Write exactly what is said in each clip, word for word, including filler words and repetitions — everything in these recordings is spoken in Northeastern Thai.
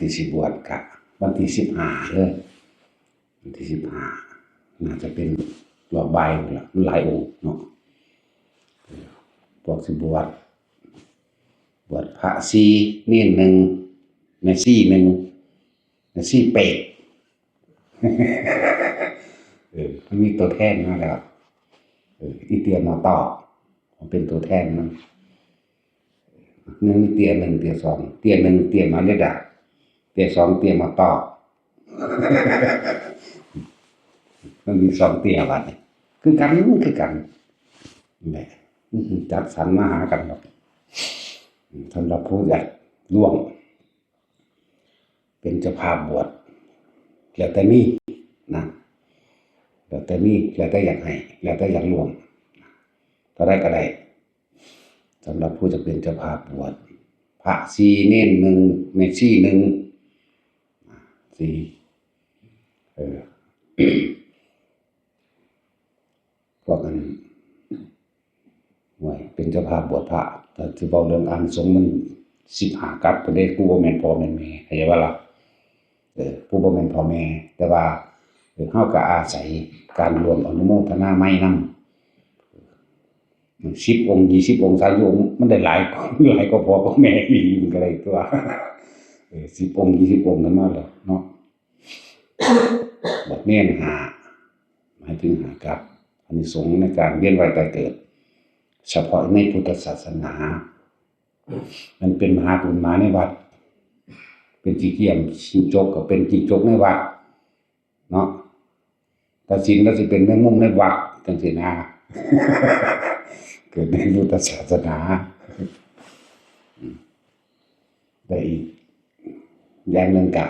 ที่สิบวชกะวันที่สิบห้าเด้อ วันที่สิบห้าน่าจะเป็นรอบบ่ายนั่นล่ะ มันหลายองค์เนาะ พวกสิบวช บวชพระสี่ เณรหนึ่ง แม่ชีหนึ่ง แม่ชีเปรต เออ มันมีตัวแทนมาแล้ว เออ อีเตียหมอต้อ มันเป็นตัวแทนมัน หนึ่งเตียหนึ่งเตียสอง เตียหนึ่งเตียมาริดา เตียสองเตียหมอต้อ มันมีสองเตียบัดนี้ คือกัน คือกัน นี่แหละ จัดสรรมาหากันดอก สำหรับผู้อยากร่วม เป็นเจ้าภาพบวช แล้วแต่มีนะ แล้วแต่มี แล้วแต่อยากให้ แล้วแต่อยากร่วม เท่าใดก็ได้ สำหรับผู้จะเป็นเจ้าภาพบวช พระสี่ เณรหนึ่ง แม่ชีหนึ่ง สี่ เออ พวกอัน ห่วย เป็นเจ้าภาพบวชพระ แต่สิเว้าเรื่องอานิสงส์มันสิบห้ากัปพุ้นเด้ ผู้บ่แม่นพ่อแม่นแม่ เข้าใจบ่ล่ะ เออ ผู้บ่แม่นพ่อแม่ แต่ว่า เออ เฮาก็อาศัยการร่วมอนุโมทนาไมยนำ สิบองค์ ยี่สิบองค์ สามสิบองค์ มันได้หลาย หลายกว่าพ่อกว่าแม่อีหลี มันก็ได้ตัว เออ สิบองค์ ยี่สิบองค์ กันมาแล้วเนาะ บวชเณรห้า หมายถึงห้ากัป อานิสงส์ในการเวียนว่ายตายเกิด เฉพาะในพุทธศาสนา มันเป็นมหาบุญมาในวัด เป็นขี้เกียจขี้จกก็เป็นขี้จกในวัด เนาะ ตัดสินแล้วสิเป็นแมงมุมในวัด จังซี่นะ เกิดในพุทธศาสนา ได้อีก อย่างหนึ่งกะ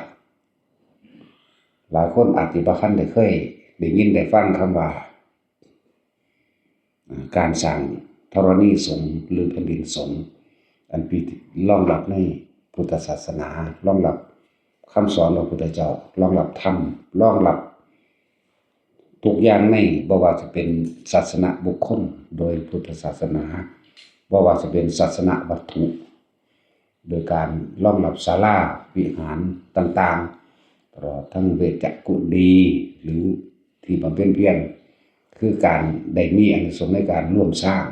หลายคนอาจสิบ่ทันได้เคยได้ยินได้ฟังคำว่า อ่า การสร้างธรณีสงฆ์หรือแผ่นดินสงฆ์ อันเป็นที่รองรับในพุทธศาสนา รองรับคำสอนของพระพุทธเจ้า รองรับธรรม รองรับทุกอย่างใน บ่ว่าจะเป็นศาสนบุคคลโดยพุทธศาสนา บ่ว่าจะเป็นศาสนวัตถุ โดยการรองรับศาลาวิหารต่างๆ ตลอดทั้งเวชกุดี หรือที่บำเพ็ญเพียร คือการได้มีอานิสงส์ในการร่วมสร้าง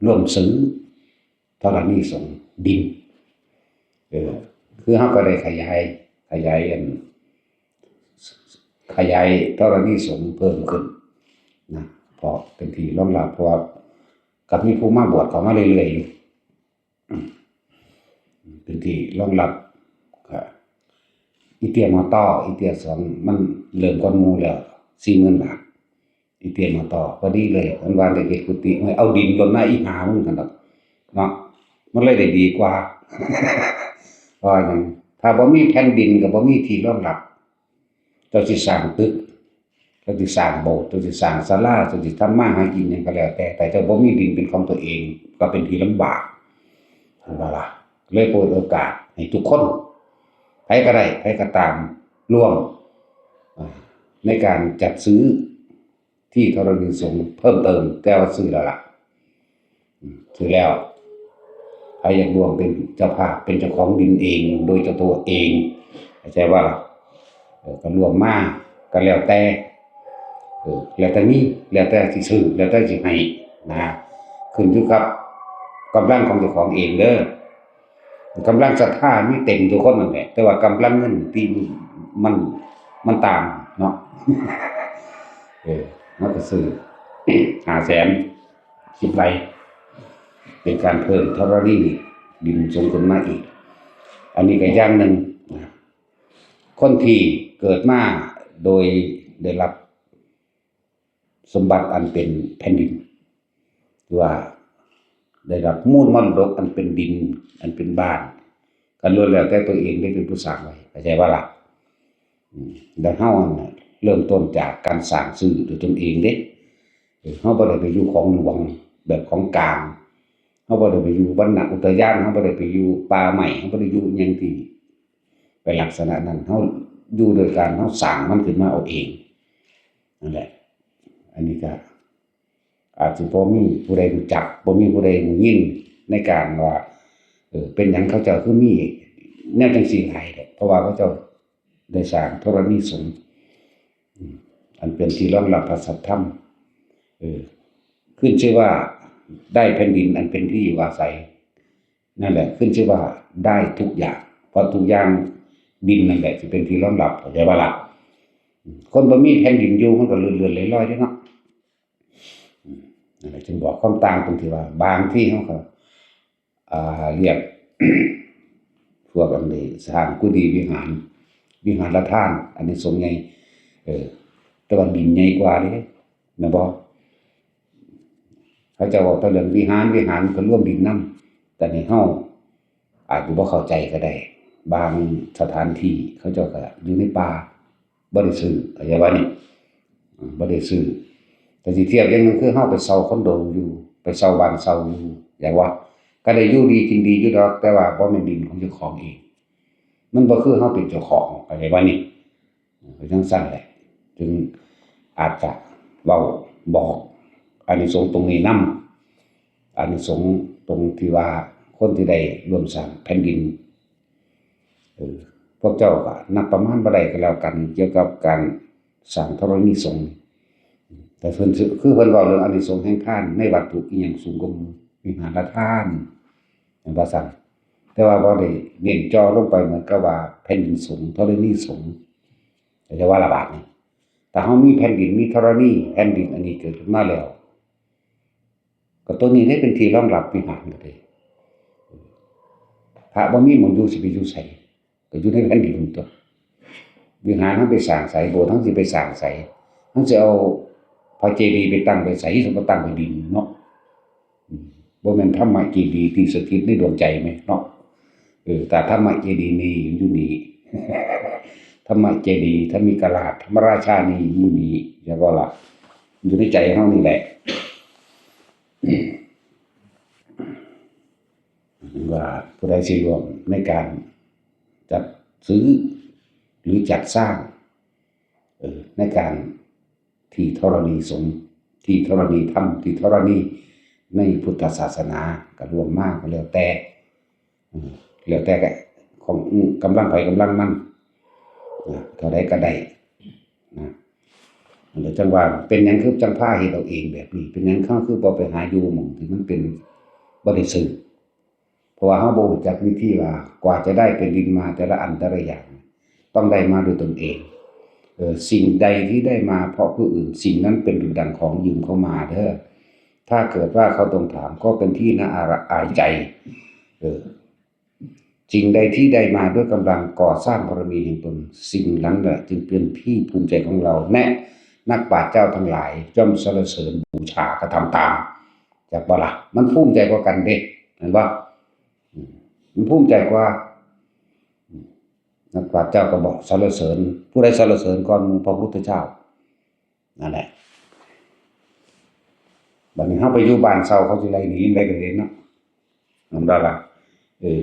ร่วมซื้อธรณีสงฆ์ดิน เออ คือเฮาก็ได้ขยาย ขยายอัน ขยายธรณีสงฆ์เพิ่มขึ้นนะ เพราะเป็นที่รองรับ เพราะว่าก็มีผู้มาบวชเข้ามาเรื่อยๆอยู่ เป็นที่รองรับ ก็อีเตียมอต้อ อีเตียสอง มันเริ่มก่อนหมู่แล้ว สี่หมื่นบาท อีเตียมอต้อ พอดีเลย มันว่าได้เฮ็ดกุฏิ เอาดินล้นหน้าอีหามึงกันดอก เนาะ มันเลยได้ดีกว่า เพราะว่าหยัง ถ้าบ่มีแผ่นดินก็บ่มีที่รองรับ เจ้าสิสร้างตึก เจ้าสิสร้างโบสถ์ เจ้าสิสร้างศาลา เจ้าสิทำมาหากินหยังก็แล้วแต่ แต่เจ้าบ่มีดินเป็นของตัวเอง ก็เป็นที่ลำบาก เห็นบ่ล่ะ เลยเปิดโอกาสให้ทุกคน ไผก็ได้ ไผก็ตาม ร่วม อ่า ในการจัดซื้อที่ธรณีสงฆ์เพิ่มเติม แต่ว่าซื้อแล้วล่ะ อืม ซื้อแล้ว ใครอยากร่วมเป็นเจ้าภาพ เป็นเจ้าของดินเอง โดยเจ้าตัวเอง เข้าใจบ่ล่ะ เออ ก็ร่วมมา ก็แล้วแต่ เออ แล้วแต่มี แล้วแต่สิซื้อ แล้วแต่สิให้ นะ ขึ้นอยู่กับกำลังของเจ้าของเองเด้อ กำลังศรัทธามีเต็มทุกคนนั่นแหละ แต่ว่ากำลังเงินที่มัน มันต่างเนาะ เออ มันก็ซื้อ ห้าแสน สิบไร่ เป็นการเพิ่มธรณีดินสงฆ์ขึ้นมาอีก อันนี้ก็อย่างหนึ่งนะ คนที่เกิดมาโดยได้รับสมบัติอันเป็นแผ่นดิน หรือว่าได้รับมูลมรดกอันเป็นดิน อันเป็นบ้าน ก็ล้วนแล้วแต่ตัวเองได้เป็นผู้สร้างไว้ เข้าใจบ่ล่ะ อืม ดังเฮานั่นน่ะ เริ่มต้นจากการสร้างซื้อด้วยตนเองเด้ เออ เฮาบ่ได้ไปอยู่ของหลวงแบบของกลาง เฮาบ่ได้ไปอยู่วรรณอุทยาน เฮาบ่ได้ไปอยู่ป่าไม้ เฮาบ่ได้อยู่หยังที่เป็นลักษณะนั้น เฮาอยู่โดยการเฮาสร้างมันขึ้นมาเอาเอง นั่นแหละ อันนี้ก็ อาจสิบ่มีผู้ใดรู้จัก บ่มีผู้ใดรู้ยินในการว่า เออ เป็นหยังเขาเจ้าคือมี แนวจังซี้หลายแหละ เพราะว่าเขาเจ้าได้สร้างธรณีสงฆ์ อืม อันเป็นที่รองรับพระสัทธรรม เออ ขึ้นชื่อว่าได้แผ่นดินอันเป็นที่อยู่อาศัย นั่นแหละ ขึ้นชื่อว่าได้ทุกอย่าง เพราะทุกอย่างดินนั่นแหละสิเป็นที่รองรับ เข้าใจบ่ล่ะ? อืม คนบ่มีแผ่นดินอยู่มันก็เลื่อนๆลอยๆเด้เนาะ อืม นั่นแหละ จึงบอกความต่างตรงที่ว่า บางที่เขาก็ อ่า เรียก พวกอันนี้สร้างกุฏิวิหาร วิหารทาน อานิสงส์ใหญ่ เออ แต่ว่าดินใหญ่กว่าเด้ แม่นบ่? เขาเจ้าเว้าแต่เรื่องวิหาร วิหารก็รวมดินนำ แต่นี่เฮาอาจจะบ่เข้าใจก็ได้ บางสถานที่เขาเจ้าก็อยู่ในป่า บ่ได้ซื้อ เข้าใจบ่นี่? อืม บ่ได้ซื้อ แต่สิเทียบอย่างหนึ่งคือเฮาไปเช่าคอนโดอยู่ ไปเช่าบ้านเช่าอยู่ อย่างว่า ก็ได้อยู่ดีกินดีอยู่ดอก แต่ว่าบ่แม่นดินของเจ้าของเอง มันบ่คือเฮาเป็นเจ้าของ เข้าใจบ่นี่? อืม ก็จั่งซั้นแหละ จึงอาจจะเว้าบอกอานิสงส์ตรงนี้นำ อานิสงส์ตรงที่ว่าคนที่ได้ร่วมสร้างแผ่นดิน เออ พวกเจ้าก็นับประมาณบ่ได้ก็แล้วกัน เกี่ยวกับการสร้างธรณีสงฆ์ แต่เพิ่นสิ คือเพิ่นเว้าเรื่องอานิสงส์แห่งทานในวัตถุอิหยังสูงกว่าหมู่ วิหารทาน แม่นบ่ซั้น? แต่ว่าบ่ได้เน้นเจาะลงไปเหมือนกับว่าแผ่นดินสงฆ์ ธรณีสงฆ์ เข้าใจบ่ล่ะบาดนี้ ถ้าเฮามีแผ่นดิน มีธรณี แผ่นดินอันนี้เกิดขึ้นมาแล้ว ก็ตัวนี้ได้เป็นที่รองรับวิหารก็ได้ พระบ่มีหม่องอยู่สิไปอยู่ไส ก็อยู่ในแผ่นดินตั๊ว วิหารเฮาไปสร้างไส โบสถ์เฮาสิไปสร้างไส เฮาสิเอาพระเจดีย์ไปตั้งไว้ไส สิบ่ตั้งไว้ดินเนาะ อืม บ่แม่นธรรมเจดีย์ที่สถิตในดวงใจแหมเนาะ เออ แต่ธรรมเจดีย์นี่อยู่นี่ ธรรมเจดีย์ ธรรมิกราช ธรรมราชานี่อยู่นี่ แล้วก็ล่ะ อยู่ในใจเฮานี่แหละ ว่าผู้ใดสิร่วมในการจัดซื้อหรือจัดสร้าง เออ ในการที่ธรณีสงฆ์ ที่ธรณีธรรม ที่ธรณีในพุทธศาสนา ก็ร่วมมาก็แล้วแต่ อืม แล้วแต่ของ อืม กำลังไผกำลังมัน นะ เท่าใดก็ได้ นะ แล้วจั่งว่าเป็นหยังคือจั่งพาเฮ็ดเอาเองแบบนี้ เป็นหยังเขาคือบ่ไปหาอยู่หม่องที่มันเป็นบ่ได้ซื้อ เพราะว่าเราบ่รู้จักวิธีว่ากว่าจะได้แผ่นดินมาแต่ละอันแต่ละอย่าง ต้องได้มาด้วยตนเอง เอ่อ สิ่งใดที่ได้มาเพราะผู้อื่น สิ่งนั้นเป็นดุจดังของยืมเข้ามาเด้อ ถ้าเกิดว่าเขาทวงถามก็เป็นที่น่าอายใจ เออ สิ่งใดที่ได้มาด้วยกำลังก่อสร้างบารมีแห่งตน สิ่งนั้นแหละจึงเป็นที่ภูมิใจของเรา และนักปราชญ์เจ้าทั้งหลายย่อมสรรเสริญบูชากระทำตาม จักบ่ล่ะ มันภูมิใจกว่ากันเด้ เห็นบ่? อืม มันภูมิใจกว่า อืม นักปราชญ์เจ้าก็บอกสรรเสริญ ผู้ใดสรรเสริญก่อนหมู่ พระพุทธเจ้า นั่นแหละ บัดนี้เราไปอยู่บ้านเช่า เขาสิไล่หนีได้ก็เห็นเนาะ นั่นบ่ล่ะ เออ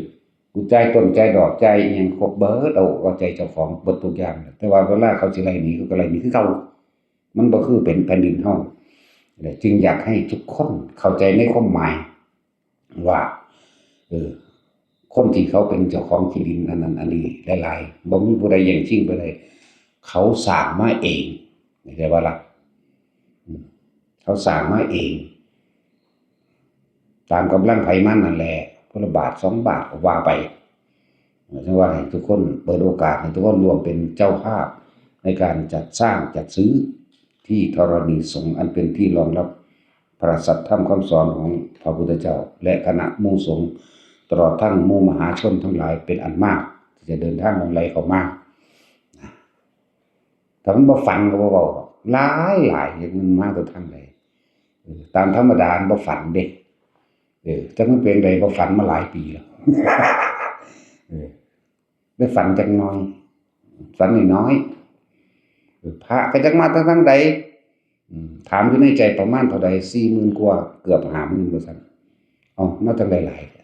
กูจ่ายต้นจ่ายดอกจ่ายอิหยังครบเบิด เอา เอาใจเจ้าของเบิดทุกอย่าง แต่ว่าเวลาเขาสิไล่หนี เขาก็ไล่หนีคือเก่า มันบ่คือเป็นแผ่นดินเฮา และจึงอยากให้ทุกคนเข้าใจในความหมาย ว่า เออ คนที่เขาเป็นเจ้าของที่ดินอันนั้นอันนี้หลายๆ บ่มีผู้ใดแย่งชิงไปได้ เขาสร้างมาเอง เข้าใจบ่ล่ะ? อืม เขาสร้างมาเอง ตามกำลังไผมันนั่นแหละ คนละบาทสองบาทก็ว่าไป เออ จั่งว่าให้ทุกคนเปิดโอกาสให้ทุกคนร่วมเป็นเจ้าภาพในการจัดสร้างจัดซื้อที่ธรณีสงฆ์อันเป็นที่รองรับ พระสัทธรรมคำสอนของพระพุทธเจ้า และคณะหมู่สงฆ์ ตลอดทั้งหมู่มหาชนทั้งหลายเป็นอันมาก ที่จะเดินทางหลั่งไหลเข้ามา ถ้ามันบ่ฝันก็บ่เว้าดอก หลายหลาย จักมันมาแต่ทางใด เออ ตามธรรมดามันบ่ฝันเด้ เออ แต่มันเป็นใดบ่ฝันมาหลายปีแล้ว เออ ได้ฝันจักหน่อย ฝันน้อยๆ เออ พระก็จักมาแต่ทางใด อืม ถามอยู่ในใจประมาณเท่าใด สี่หมื่นกว่า เกือบห้าหมื่นว่าซั่น เอ้า มาจั่งใดหลายแท้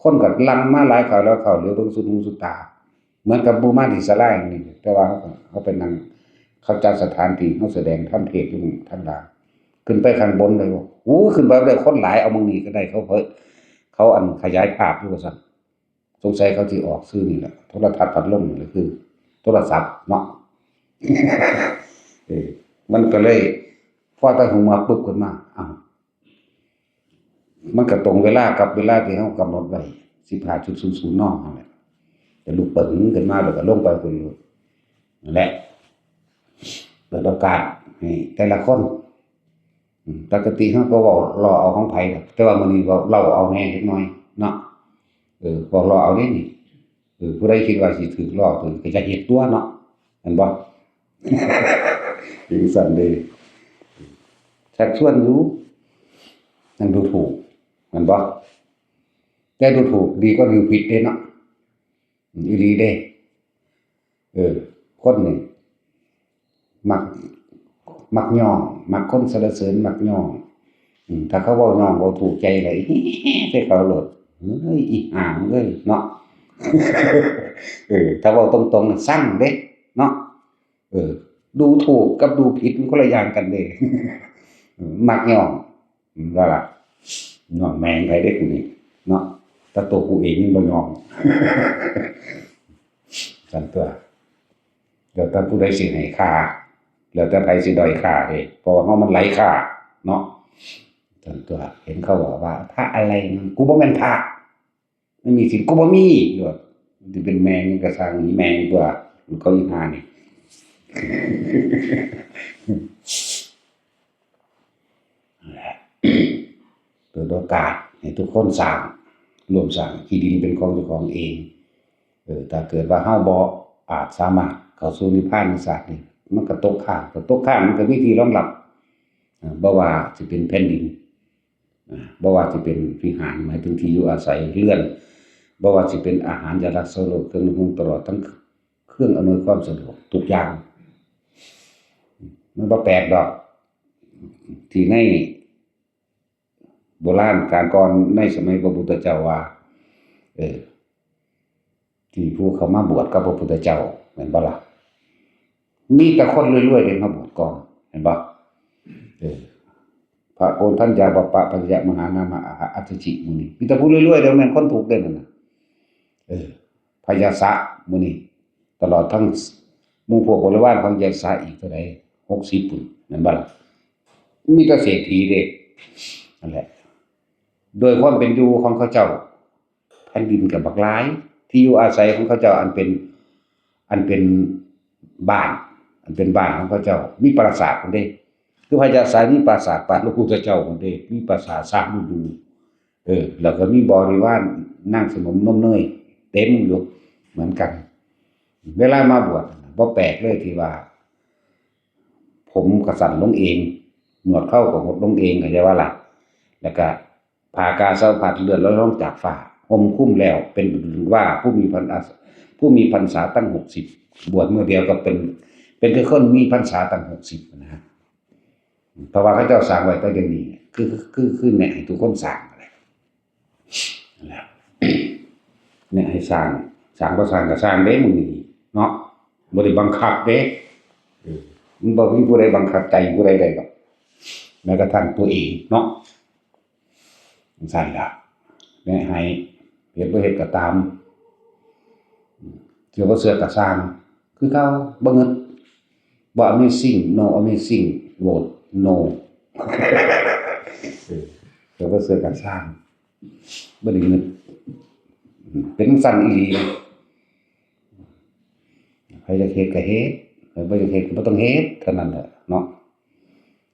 คนก็หลั่งมาหลายเข้าแล้วเข้า เหลือเบิ่งสุดหูสุดตา เหมือนกับหมู่มาที่ศาลาแห่งนี้ แต่ว่าเขาก็ เขาไปนั่ง เขาจัดสถานที่ เขาแสดงธรรมเทศน์อยู่ทางล่าง ขึ้นไปข้างบนเลยว่า โอ้ ขึ้นไปบ่ได้ คนหลาย เอาหม่องนี้ก็ได้ เขาเผย เขาอันขยายภาพอยู่ว่าซั่น สงสัยเขาสิออกชื่อนี่แหละ โทรทัศน์พัดลมนี่แหละคือโทรศัพท์เนาะ เออ มันก็เลย พอแต่หัวปุ๊บขึ้นมา อ้าว มันก็ตรงเวลากับเวลาที่เรากำหนดไว้ สิบห้าจุดศูนย์ศูนย์ น นั่นแหละ แต่ลูกเปิงขึ้นมาแล้วก็ลงไปบนรถนั่นแหละ เปิดโอกาสให้แต่ละคน อืม ปกติเราก็เว้าล้อเอาของไผดอก แต่ว่ามื้อนี้เว้าเล่าเอาแหน่จักหน่อยเนาะ เออ เว้าล้อเอาเด้นี่ เออ ผู้ใดคิดว่าสิถืกล้อถืกก็อย่าเฮ็ดตั๊วเนาะ แม่นบ่ จั่งซั้นเด้ ชักชวนอยู่ นั่นดูถูก แม่นบ่ แต่ดูถูกดีกว่าดูผิดเด้เนาะ อีหลีเด้ เออ คนนี่ มัก มักย่อง มักคนสรรเสริญ มักย่อง อืม ถ้าเขาเว้าย่อง เว้าถูกใจเลย ใส่เขาโลด เฮ้ย อีห่ามึงเอ้ย เนาะ เออ ถ้าเว้าตรงๆ น่ะ ซังเด้ เนาะ เออ ดูถูกกับดูผิดมันคนละอย่างกันเด้ เออ มักย่อง อืม ว่าล่ะ ย่องแม่งไผเด้กูนี่ เนาะ แต่ตัวกูเองยังบ่ย่อง ซั่นตั๊ว แล้วแต่ผู้ใดสิให้ค่า แล้วแต่ไผสิด้อยค่าเด้ เพราะว่าเฮามันไร้ค่าเนาะ ซั่นตั๊ว เห็นเขาบอกว่า พระอะไรนะ กูบ่แม่นพระ ไม่มีศีล กูบ่มี อยู่ว่า สิเป็นแม่งก็ซ่าง อีแม่งตั๊ว เขาอีห่านี่ เปิดโอกาสให้ทุกคนสร้าง ร่วมสร้าง ขี้ดินเป็นของเจ้าของเอง เออ ถ้าเกิดว่าเฮาบ่อาจสามารถเข้าสู่นิพพานในชาตินี้ มันก็ตกค้าง ถ้าตกค้างมันก็มีที่รองรับ อ่า บ่ว่าสิเป็นแผ่นดิน อ่า บ่ว่าสิเป็นวิหาร หมายถึงที่อยู่อาศัย เรือน บ่ว่าสิเป็นอาหาร ยารักษาโรค เครื่องนุ่งห่ม ตลอดทั้งเครื่องอำนวยความสะดวกทุกอย่าง มันบ่แปลกดอก ที่ในโบราณกาลก่อน ในสมัยพระพุทธเจ้าว่า เออ ที่ผู้เข้ามาบวชกับพระพุทธเจ้า แม่นบ่ล่ะ มีแต่คนรวยๆ เด้มาบวชก่อน แม่นบ่ เออ พระโกณฑัญญา วัปปะ ปัจจยมหานามะ อาหะ อัสสชิ หมู่นี้ มีแต่ผู้รวยๆ เด้ แม่นคนทุกข์เด้นั่นน่ะ เออ พญาสะ หมู่นี้ ตลอดทั้งหมู่พวกบริวารของพญาสะอีกเท่าใด หกสิบ พุ้น แม่นบ่ล่ะ มีแต่เศรษฐีเด้ นั่นแหละ โดยความเป็นอยู่ของเขาเจ้า แผ่นดินก็บักหลาย ที่อยู่อาศัยของเขาเจ้าอันเป็น อันเป็นบ้าน อันเป็นบ้านของเขาเจ้า มีปราสาทพุ้นเด้ คือพญาสะมีปราสาทปานพระพุทธเจ้าพุ้นเด้ มีปราสาทสามฤดู เออ แล้วก็มีบริวารนางสนมนมเนยเต็มอยู่เหมือนกัน เวลามาบวชน่ะ บ่แปลกเลยที่ว่า ผมก็สั้นลงเอง หนวดเคราก็หดลงเอง เข้าใจว่าล่ะ แล้วก็ผ้ากาสาวพัดเลื่อนลอยลงจากฟ้า ห่มคลุมแล้ว เป็นว่าผู้มีพรรษา ผู้มีพรรษาตั้งหกสิบ บวชมื้อเดียวก็เป็น เป็นคือคนมีพรรษาตั้งหกสิบนะฮะ เพราะว่าเขาเจ้าสร้างไว้แต่เดี๋ยวนี้ คือ คือ คือแนะให้ทุกคนสร้างนั่นแหละ นั่นแหละ แนะให้สร้าง สร้างบ่สร้างก็สร้างเด้ มื้อนี้เนาะ บ่ได้บังคับเด้ เออ มันบ่มีผู้ใดบังคับใจผู้ใดได้ดอก แม้กระทั่งตัวเองเนาะ จั่งซั้นล่ะ แนะให้ เฮ็ดบ่เฮ็ดก็ตาม เชื่อบ่เชื่อก็ซ่าง คือเก่า บ่เงิน บ่ amazing no amazing vote no เออ เชื่อบ่เชื่อก็ซ่าง บ่ได้เงิน เป็นจั่งซั้นอีหลี ไผอยากเฮ็ดก็เฮ็ด ไผบ่อยากเฮ็ดก็บ่ต้องเฮ็ด เท่านั้นแหละเนาะ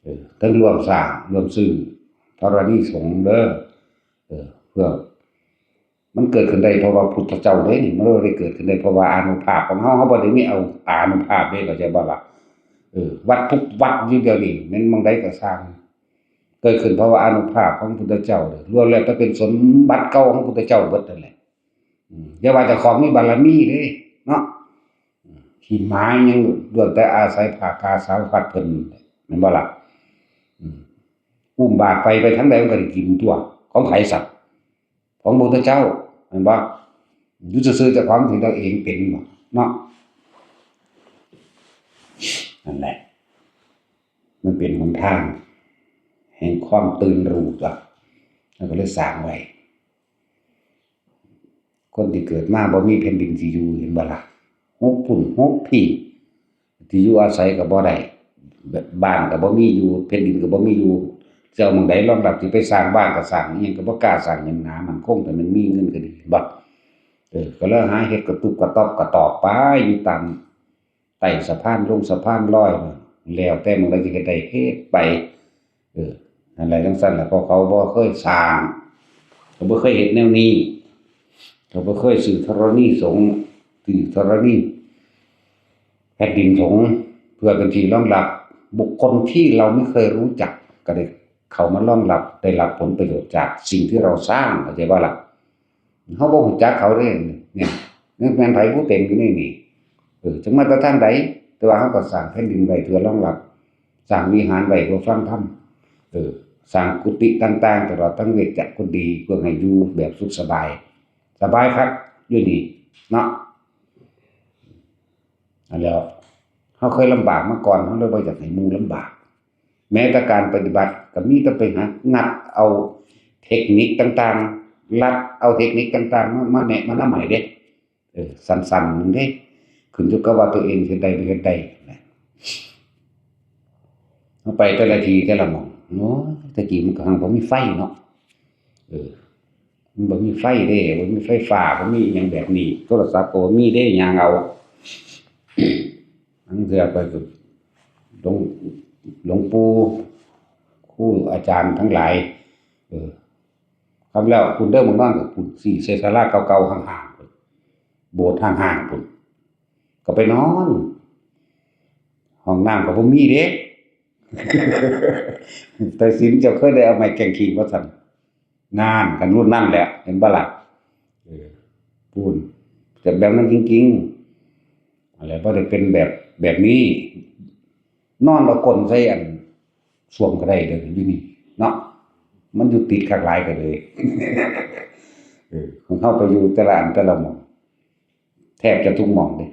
เออ ทั้งร่วมสร้าง ร่วมซื้อธรณีสงฆ์เด้อ เออ เพื่อ มันเกิดขึ้นได้เพราะว่าพุทธเจ้าเด้นี่ มันบ่ได้เกิดขึ้นได้เพราะว่าอานุภาพของเฮา เฮาบ่ได้มีเอาอานุภาพเด้ เข้าใจบ่ล่ะ เออ วัดทุกวัดอยู่เดี๋ยวนี้ แม่นหม่องใดก็ซ่าง เกิดขึ้นเพราะว่าอานุภาพของพุทธเจ้าเด้ ล้วนแล้วแต่เป็นสมบัติเก่าของพุทธเจ้าเบิดนั่นแหละ อืม อย่าว่าแต่ของมีบารมีเด้ เนาะ อืม ขี้หมายังล้วนแต่อาศัยผ้ากาสาวพัดเพิ่น แม่นบ่ล่ะ อืม อุ้มบาตรไป ไปทางใดมันก็ได้กินตั๊ว ของไผสัตว์ ของพระพุทธเจ้า แม่นบ่ อยู่ซื่อๆ เจ้าของที่เราเองเป็นบ่ เนาะ นั่นแหละ มันเป็นหนทางแห่งความตื่นรู้ตั๊ว แล้วก็เลยสร้างไว้ คนที่เกิดมาบ่มีแผ่นดินสิอยู่ เห็นบ่ล่ะ ฮกพุ้นฮกพี้ ที่อยู่อาศัยก็บ่ได้ บ้านก็บ่มีอยู่ แผ่นดินก็บ่มีอยู่ สิเอาหม่องใดรองรับ สิไปสร้างบ้านก็สร้าง อิหยังก็บ่กล้าสร้าง หยังหนามั่นคง แต่มันมีเงินก็ดี เห็นบ่ เออ ก็เลยหาเฮ็ดกระตุบกระต๊อบกระต๊อบไป อยู่ตามใต้สะพานลงสะพานลอย แล้วแต่หม่องใดสิเฮ็ดได้เฮ็ดไป เออ นั่นแหละ จั่งซั้นแหละ เพราะเขาบ่เคยสร้าง เขาบ่เคยเฮ็ดแนวนี้ เขาบ่เคยซื้อธรณีสงฆ์ ซื้อธรณีแผ่นดินสงฆ์ เพื่อเป็นที่รองรับบุคคลที่เราไม่เคยรู้จัก ก็ได้เข้ามารองรับ ได้รับผลประโยชน์จากสิ่งที่เราสร้าง เข้าใจบ่ล่ะ เฮาบ่รู้จักเขาเด้ เนี่ย นี่แม่นไผผู้เต็มอยู่ในนี่ เออ จักมาแต่ทางใด แต่ว่าเฮาก็สร้างแผ่นดินไว้เพื่อรองรับ สร้างวิหารไว้เพื่อฟังธรรม เออ สร้างกุฏิต่างๆ ตลอดทั้งเวชกุฏี เพื่อให้อยู่แบบสุขสบาย สบายคักอยู่นี่ เนาะ อันแล้ว เฮาเคยลำบากมาก่อน เฮาเลยบ่อยากให้หมู่ลำบาก แม้แต่การปฏิบัติก็มีแต่ไปหางัดเอาเทคนิคต่างๆ ลัดเอาเทคนิคต่างๆ มา มาแนะมานำให้เด้ เออ สั้นๆ หนึ่งเด้ ขึ้นอยู่กับว่าตัวเองเฮ็ดได้บ่เฮ็ดได้นะ เฮาไปแต่ละที่แต่ละหม่อง โอ้ย แต่กี้มันก็หั้นบ่มีไฟเนาะ เออ มันบ่มีไฟเด้ บ่มีไฟฟ้า บ่มีอิหยังแบบนี้ โทรศัพท์ก็บ่มีเด้ ย่างเอา ลางเทื่อไปก็ หลวง หลวงปู่ ครูอาจารย์ทั้งหลาย เออ ค่ำแล้วพุ้นเด้อ มื้อนอนก็พุ้น ซี้ใส่ศาลาเก่าๆ ห่างๆ พุ้น โบสถ์ห่างๆ พุ้น ก็ไปนอน ห้องน้ำก็บ่มีเด้ แต่สินเจ้าเคยได้เอาไม้แกว่งขี้บ่ซั่น นั่น คันรุ่นนั้นแหละ เห็นบ่ล่ะ เออ พุ้น แต่แบบนั้นจริงๆ อะไร บ่ได้เป็นแบบ แบบนี้ นอนเอาก้นใส่อันส้วมก็ได้เด้อ อยู่นี่ เนาะ มันอยู่ติดคักหลายก็เลย เออ ของเฮาไปอยู่แต่ละอันแต่ละหม่อง แทบจะทุกหม่องเด้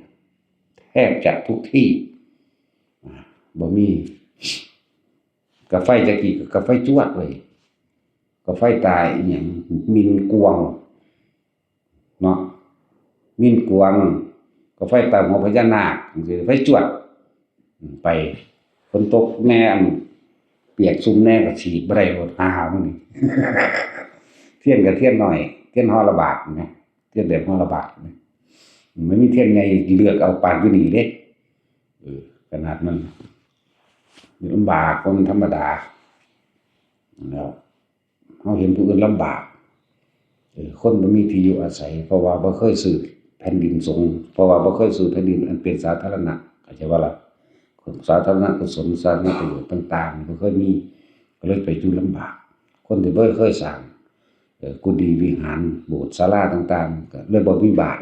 แทบจะทุกที่ อ่า บ่มี กาไฟแต่กี้ก็กาไฟจวดเว้ย กาไฟตาอีหยัง มินกวง เนาะ มินกวง กาไฟตาหัวพญานาค จั่งซี้ ไฟจวด ไป ฝนตกแน่ อัน เปียกชุ่มแน่ก็ฉีดบ่ได้โลด หาหามื้อนี้ เทียนก็เทียนน้อย เทียนห่อละบาทนะ เทียนแบบห่อละบาทนะ มันมีเทียนใหญ่ เลือกเอาปานอยู่นี่เด้ เออ ขนาดมันลำบากกว่ามันธรรมดา แล้ว เฮาเห็นผู้อื่นลำบาก เออ คนบ่มีที่อยู่อาศัย เพราะว่าบ่เคยซื้อแผ่นดินสงฆ์ เพราะว่าบ่เคยซื้อแผ่นดินอันเป็นสาธารณะ เข้าใจบ่ล่ะ สาธารณกุศล สาธารณประโยชน์ต่างๆ บ่เคยมี ก็เลยไปอยู่ลำบาก คนที่บ่เคยสร้าง เอ่อ กุฏิวิหาร โบสถ์ศาลาต่างๆ ก็เลยบ่มีบ้าน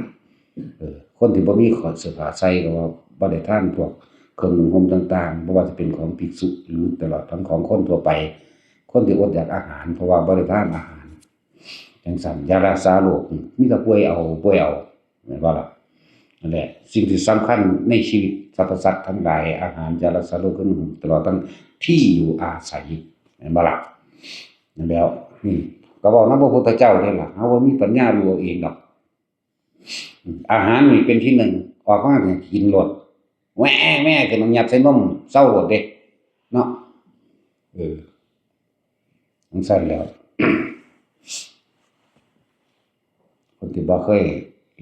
เอ่อ คนที่บ่มีขอดเสื้อผ้าใส่ก็ว่าบ่ได้ทานพวกเครื่องนุ่งห่มต่างๆ บ่ว่าจะเป็นของภิกษุหรือตลอดทั้งของคนทั่วไป คนที่อดอยากอาหาร เพราะว่าบ่ได้ทานอาหาร จั่งซั้น ยารักษาโรค มีแต่ป่วยเอา ป่วยเอา แม่นบ่ล่ะ นั่นแหละ สิ่งที่สำคัญในชีวิตสรรพสัตว์ทั้งหลาย อาหาร ยารักษาโรค เครื่องนุ่งห่ม ตลอดทั้งที่อยู่อาศัย แม่นบ่ล่ะ นั่นแหล้ว นี่ ก็เว้านำพระพุทธเจ้านี่ล่ะ เฮาบ่มีปัญญารู้เอาเองดอก อาหารนี่เป็นที่หนึ่ง ออกมาก็กินโลด แหว่แหว่ขึ้นมายัดใส่นม เซาโลดเด้ เนาะ เออ จั่งซั้นแหล้ว คนที่บ่เคย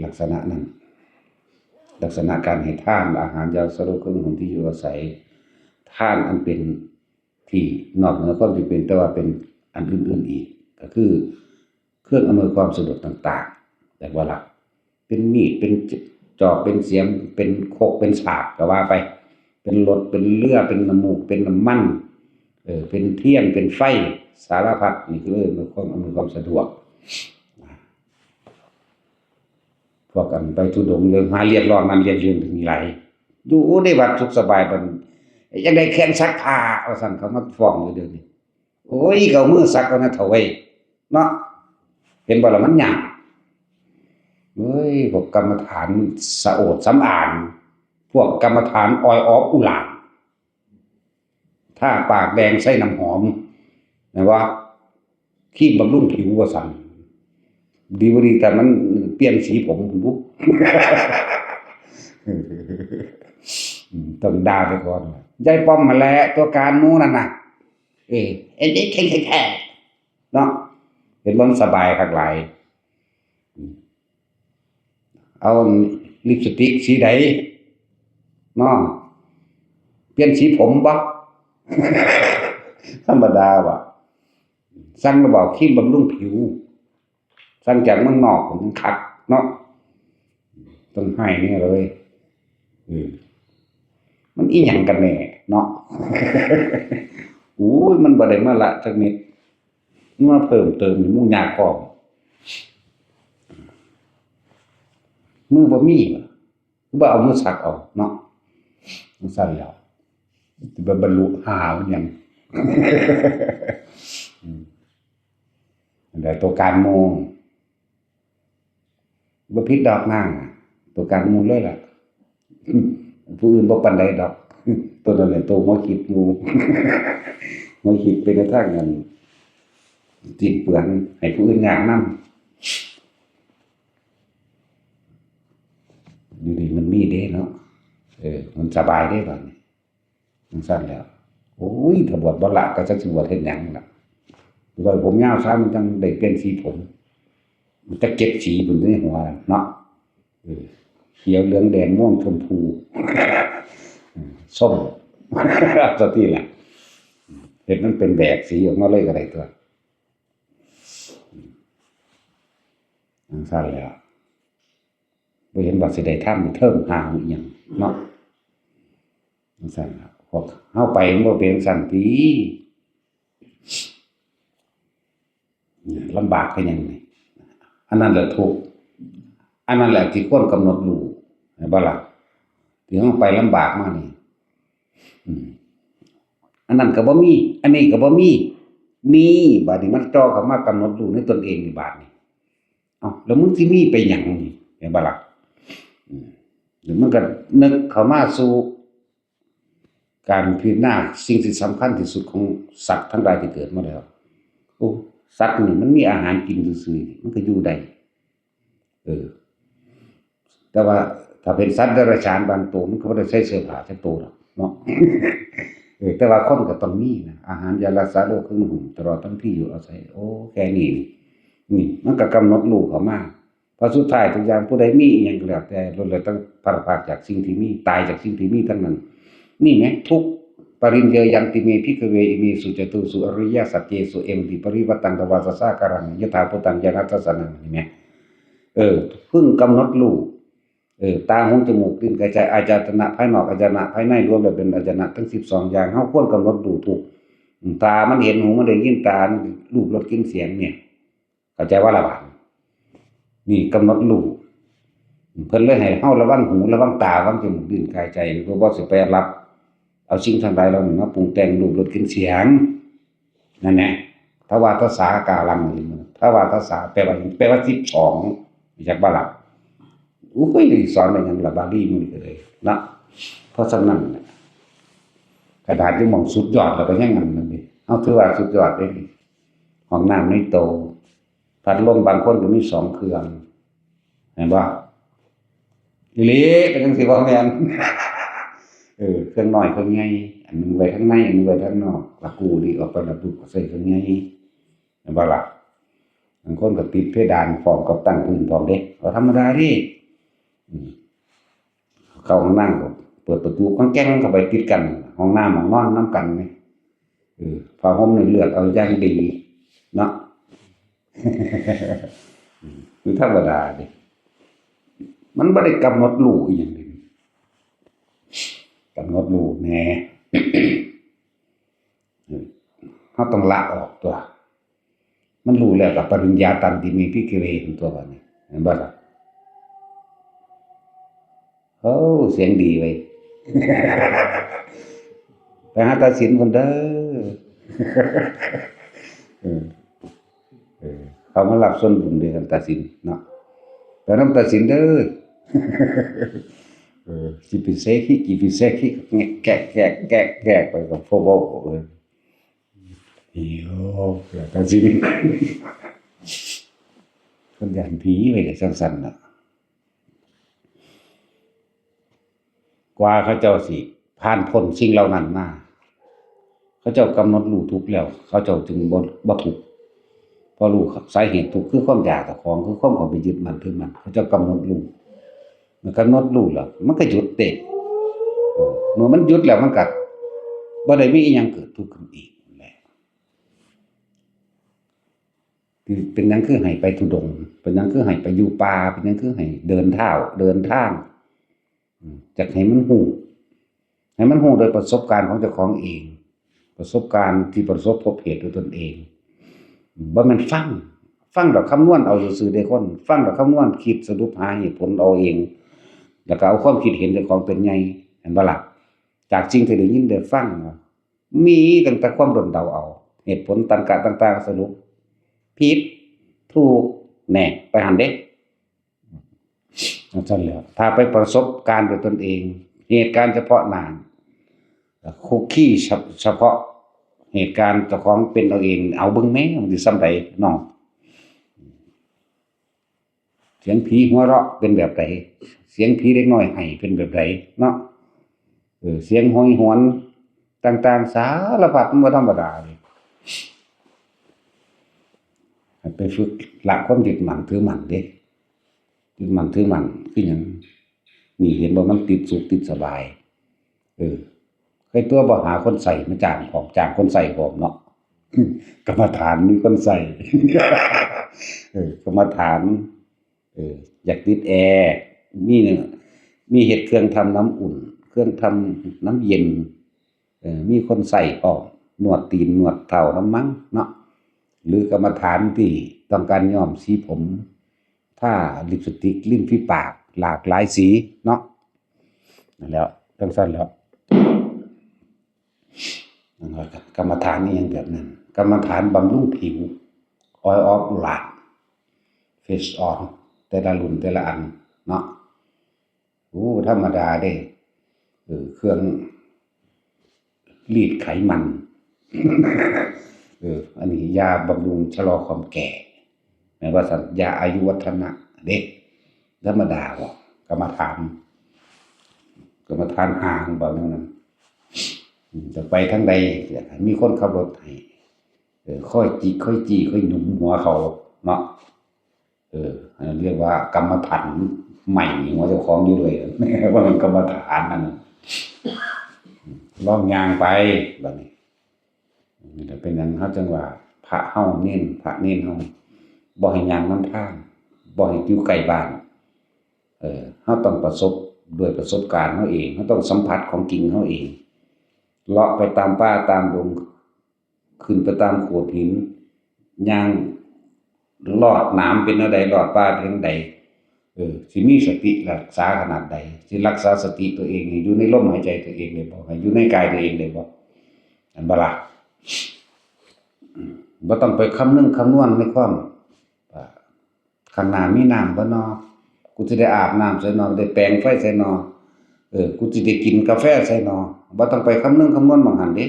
ลักษณะนั้น ลักษณะการให้ทาน อาหาร ยาสลบ เครื่องนุ่งห่ม ที่อยู่อาศัย ทานอันเป็นที่นอกเหนือความจำเป็น แต่ว่าเป็นอันอื่นๆอีก ก็คือเครื่องอำนวยความสะดวกต่างๆ แต่ว่าล่ะ เป็นมีด เป็นจอบ เป็นเสียม เป็นครก เป็นสาก ก็ว่าไป เป็นรถ เป็นเรือ เป็นน้ำมูก เป็นน้ำมัน เออ เป็นเทียน เป็นไฟ สารพัด นี่คือเรื่องของอำนวยความสะดวก พวกกันไปธุดงค์เลย หาเรียกร้องนั่นเรียกเรื่องถึงหลาย อยู่ในวัดสุขสบาย บัดอยากได้แขนซักผ้า ว่าซั่น เขามาฟ้องอยู่เดี๋ยวนี้ โอ้ย เขามือซักเอานะเถาะเว้ย เนาะ เห็นบ่ล่ะ มันยาก เฮ้ย พวกกรรมฐานสะโอดสำอาง พวกกรรมฐานออยออบอุหลาด ทาปากแดงใส่น้ำหอม แม่นบ่ ครีมบำรุงผิวว่าซั่น ดีบ่ดี แต่มันเปลี่ยนสีผมพุ้นบุ อืม ต้องด่าไปก่อน ยายป้อมมาแหละ ตัวการหมู่นั่นน่ะ เออ เอ็นเอ็นแท้ๆ เนาะ เห็นบ่ มันสบายคักหลาย อืม เอาลิปสติกสีใดเนาะ เปลี่ยนสีผมบ่ ธรรมดาว่ะ สั่งระบอกครีมบำรุงผิว สั่งจากเมืองนอกมันคักเนาะ ต้องให้เนี่ยเลย เออ มันอีหยังกันแน่เนาะ โอ้ย มันบ่ได้มาละจักเม็ด มาเพิ่มเติมนี่หมู่ยากพร้อม มือบ่มีวะ คือบ่เอามือสักเอาเนาะ จั่งซั้นแล้ว สิไปบรรลุหามันหยัง อืม อันใดตัวการหมู่ บ่ผิดดอกนาง ตัวการหมู่เลยล่ะ ผู้อื่นบ่ปานใดดอก ตัวนั้นแหละตัวหัวคิดหมู่ หัวคิดไปในทางนั้น สิ้นเปลือง ให้ผู้อื่นยากนำ อยู่ดีมันมีเด้เนาะ เออ มันสบายเด้บัดนี้ จั่งซั้นแล้ว โอ้ย ถ้าบวชบ่ละก็จักสิบวชเฮ็ดหยังล่ะ ไว้ผมยาวซะ มันจั่งได้เปลี่ยนสีผม มันจะเก็บสีบนในหัวเนาะ เออ เขียว เหลือง แดง ม่วง ชมพู ส้ม เอาซะติล่ะ เฮ็ดมันเป็นแบกสีออกมาเลยก็ได้ตั๊ว จั่งซั้นแล้ว บ่เห็นว่าสิได้ทำเทิงหางอีหยังเนาะ จั่งซั้นล่ะ พวกเฮาไปมันบ่เป็นจั่งซั้นติ ลำบากคือหยังนี่ อันนั้นแหละทุกข์ อันนั้นแหละที่ควรกำหนดรู้ เห็นบ่ล่ะ ที่เฮาไปลำบากมานี่ อืม อันนั้นก็บ่มี อันนี้ก็บ่มี นี่ บาดนี้มันจ่อเข้ามากำหนดรู้ในตนเองนี่ บาดนี้ เอ้า แล้วมึงสิมีไปหยังนี่ เห็นบ่ล่ะ อืม แล้วมันก็นึกเข้ามาสู่การพิจารณาสิ่งที่สำคัญที่สุดของสัตว์ทั้งหลายที่เกิดมาแล้ว โอ้ สัตว์นี่มันมีอาหารกินซื่อๆ มันก็อยู่ได้ เออ แต่ว่าถ้าเป็นสัตว์เดรัจฉานบางตัว มันก็บ่ได้ใส่เสื้อผ้าจักตัวดอกเนาะ เออ แต่ว่าคนก็ต้องมีนะ อาหาร ยารักษาโรค เครื่องนุ่งห่ม ตลอดทั้งที่อยู่อาศัย โอ้ แค่นี้นี่ นี่ มันก็กำหนดรู้เข้ามา เพราะสุดท้ายทุกอย่าง ผู้ใดมีอิหยังก็แล้วแต่ ล้วนแล้วแต่พัดพรากจากสิ่งที่มี ตายจากสิ่งที่มีทั้งนั้น นี่แหม ทุกข์ ปริญเยยันติเม ภิกขเว อิเมสุจตุสุอริยสัจเจสุ เอวัมติปริวัตตัง ตวาทสาการัง ยถาภูตัง ญาณทัสสนัง นี่แหม เออ เพิ่งกำหนดรู้ เออ ตา หู จมูก ลิ้น กาย ใจ อายตนะภายนอก อายตนะภายใน รวมแล้วเป็นอายตนะทั้งสิบสองอย่าง เฮาควรกำหนดรู้ทุกข์ อืม ตามันเห็น หูมันได้ยิน ตามันรูปรสกลิ่นเสียงเนี่ย เข้าใจว่าละบาด นี่กำหนดรู้ เพิ่นเลยให้เฮาระวังหู ระวังตา ระวังจมูก ลิ้น กาย ใจ เพื่อบ่สิไปรับเอาสิ่งทั้งหลายเหล่านี้มาปรุงแต่งรูปรสกลิ่นเสียง นั่นแหละ ทวารทสสาการัง ทวารทสสา แปลว่าหยัง แปลว่าสิบสอง รู้จักบ่ล่ะ อุ้ย สอนได้หยังล่ะ บาลีมื้อนี้ก็เลยเนาะ เพราะฉะนั้นน่ะ ขนาดอยู่หม่องสุดยอดแล้วก็ยังอันนั้นนี่ เฮาถือว่าสุดยอดเด้นี่ ห้องน้ำในโต พัดลมบางคนก็มีสองเครื่อง เห็นบ่ อีหลีเป็นจั่งซี้บ่แม่น เออ เครื่องน้อยเครื่องใหญ่ อันหนึ่งไว้ข้างใน อันหนึ่งไว้ข้างนอก ละกู้นี่ออกไปละปุ๊บก็ใส่เครื่องใหญ่ เห็นบ่ล่ะ บางคนก็ติดเพดานพร้อมกับตั้งพื้นพร้อมเด้ ก็ธรรมดาเด้ อืม เข้าห้องน้ำก็เปิดประตูก้องแก้งเข้าไปติดกัน ห้องน้ำห้องนอนนำกันนี่ เออ ผ้าห่มนี่เลือกเอาอย่างดีเนาะ คือธรรมดาเด้ มันบ่ได้กำหนดรู้อีหยังเด้ กำหนดรู้แหน่ เฮาต้องละออกตั๊ว มันรู้แล้วก็ ปริญญาตันติเม ภิกขเว ตั๊ว บัดนี้ เห็นบ่ล่ะ โอ้ เสียงดีเว้ย ไปหาตาสินพุ้นเด้อ เออ เออ เขามารับส่วนบุญด้วยกัน ตาสินเนาะ ไปนำตาสินเด้อ เออ สิไปเซคิ กิไปเซคิ แกะ แกะ แกะ แกะ ไปกับพวกเว้า เออ โยก แล้วก็สิ พิ่นย้านผีไว้จั่งซั่นน่ะ กว่าเขาเจ้าสิผ่านพ้นสิ่งเหล่านั้นมา เขาเจ้ากำหนดรู้ทุกข์แล้ว เขาเจ้าจึงบ่ บ่ทุกข์ เพราะรู้สาเหตุทุกข์คือความอยากเจ้าของ คือความเข้าไปยึดมั่นถือมั่น เขาเจ้ากำหนดรู้ เมื่อกำหนดรู้แล้ว มันก็หยุดเด้ เออ เมื่อมันหยุดแล้วมันก็บ่ได้มีอิหยังเกิดทุกข์ขึ้นอีกนั่นแหละ คือเป็นหยังคือให้ไปธุดงค์ เป็นหยังคือให้ไปอยู่ป่า เป็นหยังคือให้เดินเท้า เดินทาง อืม จักให้มันรู้ ให้มันรู้โดยประสบการณ์ของเจ้าของเอง ประสบการณ์ที่ประสบพบเหตุด้วยตนเอง บ่แม่นฟัง ฟังแล้วคำนวณเอาซื่อๆเด้คน ฟังแล้วคำนวณคิดสรุปหาเหตุผลเอาเอง แล้วก็เอาความคิดเห็นเจ้าของเป็นใหญ่ เห็นบ่ล่ะ จากสิ่งที่ได้ยินได้ฟัง มีตั้งแต่ความด้นเดาเอา เหตุผลตรรกะต่างๆ สรุป ผิด ถูก แน่ ไปหั้นเด้ จั่งซั้นแหล้ว ถ้าไปประสบการณ์ด้วยตนเอง เหตุการณ์เฉพาะหน้า คุกคีเฉ- เฉพาะเหตุการณ์เจ้าของเป็นเอาเอง เอาเบิ่งแหม มันสิส่ำใดเนาะ เสียงผีหัวเราะเป็นแบบใด เสียงผีเด็กน้อยไห้เป็นแบบใดเนาะ เออ เสียงโหยหวนต่างๆ สารพัด มันบ่ธรรมดาเด้ ให้ไปฝึกละความยึดมั่นถือมั่นเด้ ยึดมั่นถือมั่นคือหยัง นี่เห็นบ่ มันติดสุขติดสบาย เออ เคยตัวบ่ หาคนใส่มาจ้างพร้อม จ้างคนใส่พร้อมเนาะ กรรมฐานมีคนใส่ เออ กรรมฐาน เออ อยากติดแอร์ มีเนี่ย มีเฮ็ดเครื่องทำน้ำอุ่น เครื่องทำน้ำเย็น เออ มีคนใส่พร้อม นวดตีนนวดเท้านำมังเนาะ หรือกรรมฐานที่ต้องการย้อมสีผม ทาลิปสติกริมฝีปากหลากหลายสีเนาะ นั่นแหล้ว จั่งซั้นแหล้ว นั่นแหละครับ กรรมฐานอีหยังแบบนั้น กรรมฐานบำรุงผิว Oil of Love Face On แต่ละรุ่นแต่ละอันเนาะ โอ้ ธรรมดาเด้ เออ เครื่องรีดไขมัน เออ อันนี้ยาบำรุงชะลอความแก่ แม่นว่าซั่น ยาอายุวัฒนะเด้ ธรรมดาบ่ กรรมฐาน กรรมฐานห้าบ่ แนวนั้น อืม จะไปทางใด อยากให้มีคนขับรถให้ เออ ค่อยจิ ค่อยจี้ ค่อยหยุมหัวเขาเนาะ เออ อันนั้นเรียกว่ากรรมฐานใหม่หัวเจ้าของอยู่เลย ว่ามันกรรมฐานอันนั้น ลองย่างไป บัดนี้ นี่แหละเป็นหยังเฮาจั่งว่า พระเฮาเณร พระเณรเฮา บ่ให้ย่างนำทาง บ่ให้อยู่ใกล้บ้าน เออ เฮาต้องประสบด้วยประสบการณ์เฮาเอง เฮาต้องสัมผัสของจริงเฮาเอง เลาะไปตามป่าตามดง ขึ้นไปตามโขดหิน ย่างลอดหนามเป็นแนวใด ลอดป่าเป็นแนวใด เออ สิมีสติรักษาขนาดใด สิรักษาสติตัวเองให้อยู่ในลมหายใจตัวเองได้บ่ ให้อยู่ในกายตัวเองได้บ่ อันบ่ล่ะ อืม บ่ต้องไปคำนึงคำนวณในความ อ่า ข้างหน้ามีน้ำบ่นอ กูสิได้อาบน้ำไสนอ ได้แปรงไฟไสนอ เออ กูสิได้กินกาแฟไสนอ บ่ต้องไปคำนึงคำนวณหม่องหั้นเด้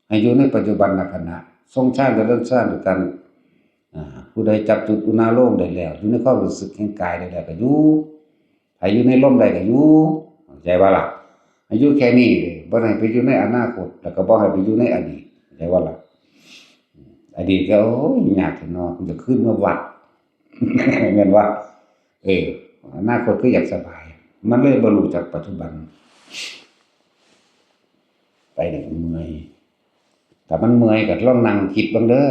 ให้อยู่ในปัจจุบันขณะ ทรงฌานเจริญฌานด้วยกัน อ่า ผู้ใดจับจุดอุณาโลมได้แล้ว อยู่ในความรู้สึกแห่งกายได้แล้วก็อยู่ ให้อยู่ในลมได้ก็อยู่ เข้าใจบ่ล่ะ ให้อยู่แค่นี้เด้ บ่ให้ไปอยู่ในอนาคต แล้วก็บ่ให้ไปอยู่ในอดีต เข้าใจบ่ล่ะ อดีตก็ โอ้ย ยากแท้เนาะ กูจะคืนมาวัด แม่นบ่ เออ อนาคตคืออยากสบาย มันเลยบ่รู้จักปัจจุบัน ไปเนี่ยเมื่อย ถ้ามันเมื่อยก็ลองนั่งคิดเบิ่งเด้อ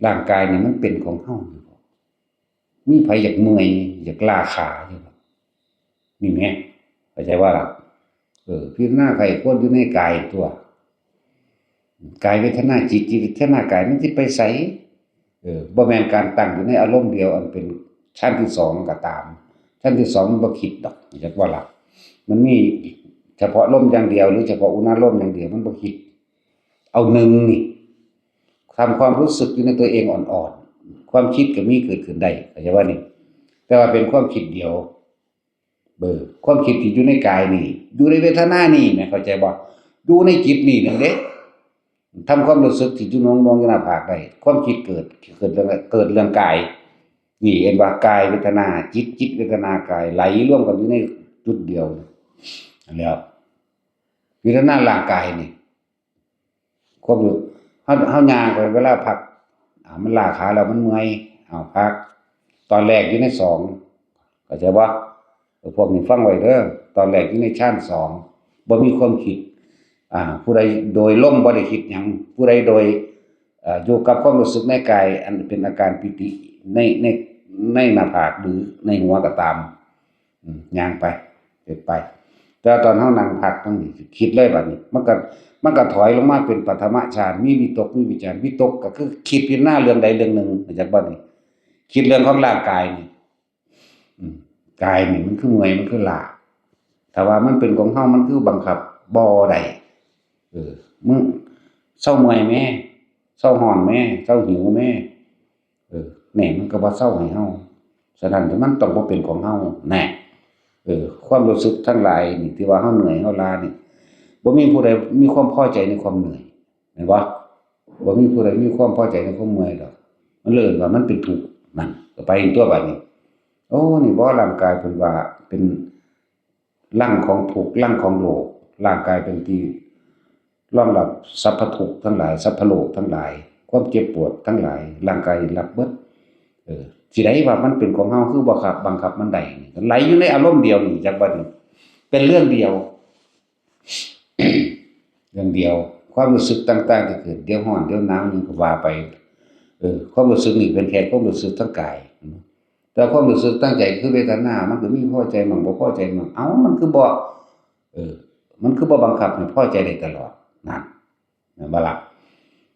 ร่างกายนี่มันเป็นของเฮาอยู่บ่ มีไผอยากเมื่อย อยากล้าขาอยู่บ่ นี่แหม เข้าใจบ่ล่ะ เออ พิจารณาไข้ควรอยู่ในกายตัว กายเวทนาจิต จิตเวทนากายมันสิไปไส เออ บ่แม่นการตั้งอยู่ในอารมณ์เดียวอันเป็นชั้นที่สองก็ตาม ชั้นที่สองมันบ่คิดดอก จักว่าล่ะ มันมีเฉพาะลมอย่างเดียว หรือเฉพาะอุณาโลมอย่างเดียว มันบ่คิด เอาหนึ่งนี่ ทำความรู้สึกอยู่ในตัวเองอ่อนๆ ความคิดก็มีเกิดขึ้นได้ เข้าใจว่านี่ แต่ว่าเป็นความคิดเดียว เออ ความคิดที่อยู่ในกายนี่ อยู่ในเวทนานี่ แม่นเข้าใจบ่ อยู่ในจิตนี่นั่นเด้ ทำความรู้สึกที่อยู่หน่วงๆอยู่หน้าผากได้ ความคิดเกิด เกิดเรื่อง เกิดเรื่องกาย นี่เห็นว่ากายเวทนาจิต จิตเวทนากายไหลรวมกันอยู่ในจุดเดียวนั่นแหล้ว เวทนาร่างกายนี่ ความรู้ เฮา เฮาย่างไปเวลาพัก อ่า มันล้าขาแล้วมันเมื่อย เอาพัก ตอนแรกอยู่ในสอง เข้าใจบ่ เออ พวกนี้ฟังไว้เด้อ ตอนแรกอยู่ในฌานสอง บ่มีความคิด อ่า ผู้ใดโดยลมบ่ได้คิดหยัง ผู้ใดโดย เอ่อ อยู่กับความรู้สึกในกาย อันเป็นอาการปีติ ใน ใน ในหน้าผากหรือในหัวก็ตาม อืม ย่างไป เฮ็ดไป แต่ตอนเฮานั่งพักจั่งซี้ คิดเลยบัดนี้ มันก็ มันก็ถอยลงมาเป็นปฐมฌาน มีวิตก มีวิจาร วิตกก็คือคิดพิจารณาเรื่องใดเรื่องหนึ่ง เข้าใจบ่นี่ คิดเรื่องของร่างกายนี่ อืม กายนี่มันคือเมื่อย มันคือล้า ถ้าว่ามันเป็นของเฮา มันคือบังคับบ่ได้ เออ มึงเซาเมื่อยแหม เซาร้อนแหม เซาหิวแหม เออ แหน่ มันก็บ่เซาให้เฮา ฉะนั้นมันต้องบ่เป็นของเฮา แหน่ เออ ความรู้สึกทั้งหลายนี่ ที่ว่าเฮาเมื่อย เฮาล้านี่ บ่มีผู้ใดมีความพอใจในความเมื่อย แม่นบ่ บ่มีผู้ใดมีความพอใจในความเมื่อยดอก มันเลยเอิ้นว่ามันเป็นทุกข์ นั่น ก็ไปตัวบัดนี้ โอ้ นี่บ่ ร่างกายเพิ่นว่าเป็นรังของทุกข์ รังของโรค ร่างกายเป็นที่รองรับสรรพทุกข์ทั้งหลาย สรรพโรคทั้งหลาย ความเจ็บปวดทั้งหลาย ร่างกายรับเบิด เออ สิได้ว่ามันเป็นของเฮา คือบังคับ บังคับมันได้นี่ ไหลอยู่ในอารมณ์เดียวนี่ จักบัดนี้ เป็นเรื่องเดียว เรื่องเดียว ความรู้สึกต่างๆที่เกิด เดี๋ยวร้อน เดี๋ยวหนาว หยังก็ว่าไป เออ ความรู้สึกนี่เป็นแค่ความรู้สึกทางกาย แต่ความรู้สึกทางใจคือเวทนา มันก็มีพอใจมั่ง บ่พอใจมั่ง เอ้า มันคือบ่ เออ มันคือบ่บังคับให้พอใจได้ตลอด นั่น แม่นบ่ล่ะ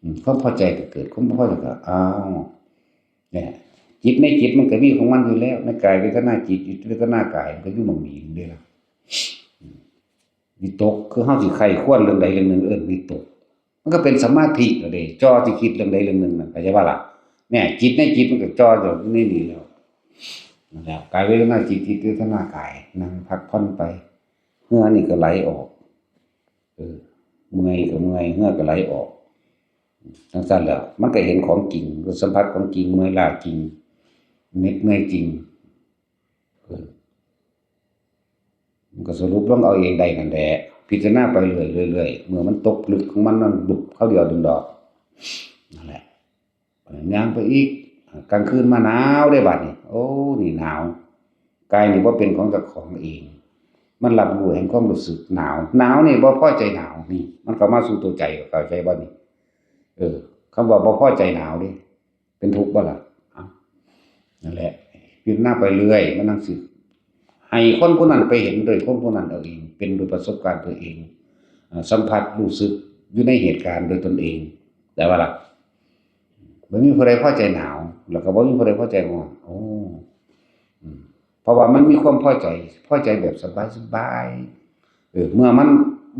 อืม ความพอใจก็เกิด ความบ่พอใจก็ อ้าว เนี่ย จิตในจิตมันก็มีของมันอยู่แล้ว ในกายเวทนาจิต จิตเวทนากาย มันก็อยู่หม่องนี้เด้ล่ะ อืม วิตก คือเฮาสิใคร่ครวญเรื่องใดเรื่องหนึ่ง เอิ้นวิตก มันก็เป็นสมาธิแล้วเด้ จ่อสิคิดเรื่องใดเรื่องหนึ่งนั่น เข้าใจบ่ล่ะ เนี่ย จิตในจิตมันก็จ่ออยู่ในนี่แล้ว นั่นแหละ กายเวทนาจิต จิตเวทนากาย นั่งพักผ่อนไป เหงื่อนี่ก็ไหลออก เออ เมื่อยก็เมื่อย เหงื่อก็ไหลออก จั่งซั้นแหล้ว มันก็เห็นของจริง ก็สัมผัสของจริง เมื่อยล้าจริง เหน็ดเมื่อยจริง เออ มันก็สรุปลงเอาเองได้นั่นแหละ พิจารณาไปเรื่อยๆ เรื่อยๆ เมื่อมันตกลึกของมัน มันบุบคราวเดียวดึงดอก นั่นแหละ ย่างไปอีก กลางคืนมาหนาวเด้บัดนี้ โอ้ นี่หนาว กายนี่บ่เป็นของเจ้าของเอง มันรับรู้แห่งความรู้สึกหนาว หนาวนี่บ่พอใจหนาว นี่ มันเข้ามาสู่ตัวใจ เข้าใจบ่นี่ เออ คำว่าบ่พอใจหนาวนี่ เป็นทุกข์บ่ล่ะ เอ้า นั่นแหละ พิจารณาไปเรื่อย มันจั่งสิ ให้คนผู้นั้นไปเห็นโดยคนผู้นั้นเอาเอง เป็นโดยประสบการณ์ตัวเอง เอ่อ สัมผัสรู้สึกอยู่ในเหตุการณ์โดยตนเอง แต่ว่าล่ะ บ่มีผู้ใดพอใจหนาว แล้วก็บ่มีผู้ใดพอใจร้อน โอ้ อืม เพราะว่ามันมีความพอใจ พอใจแบบสบายๆ เออ เมื่อมัน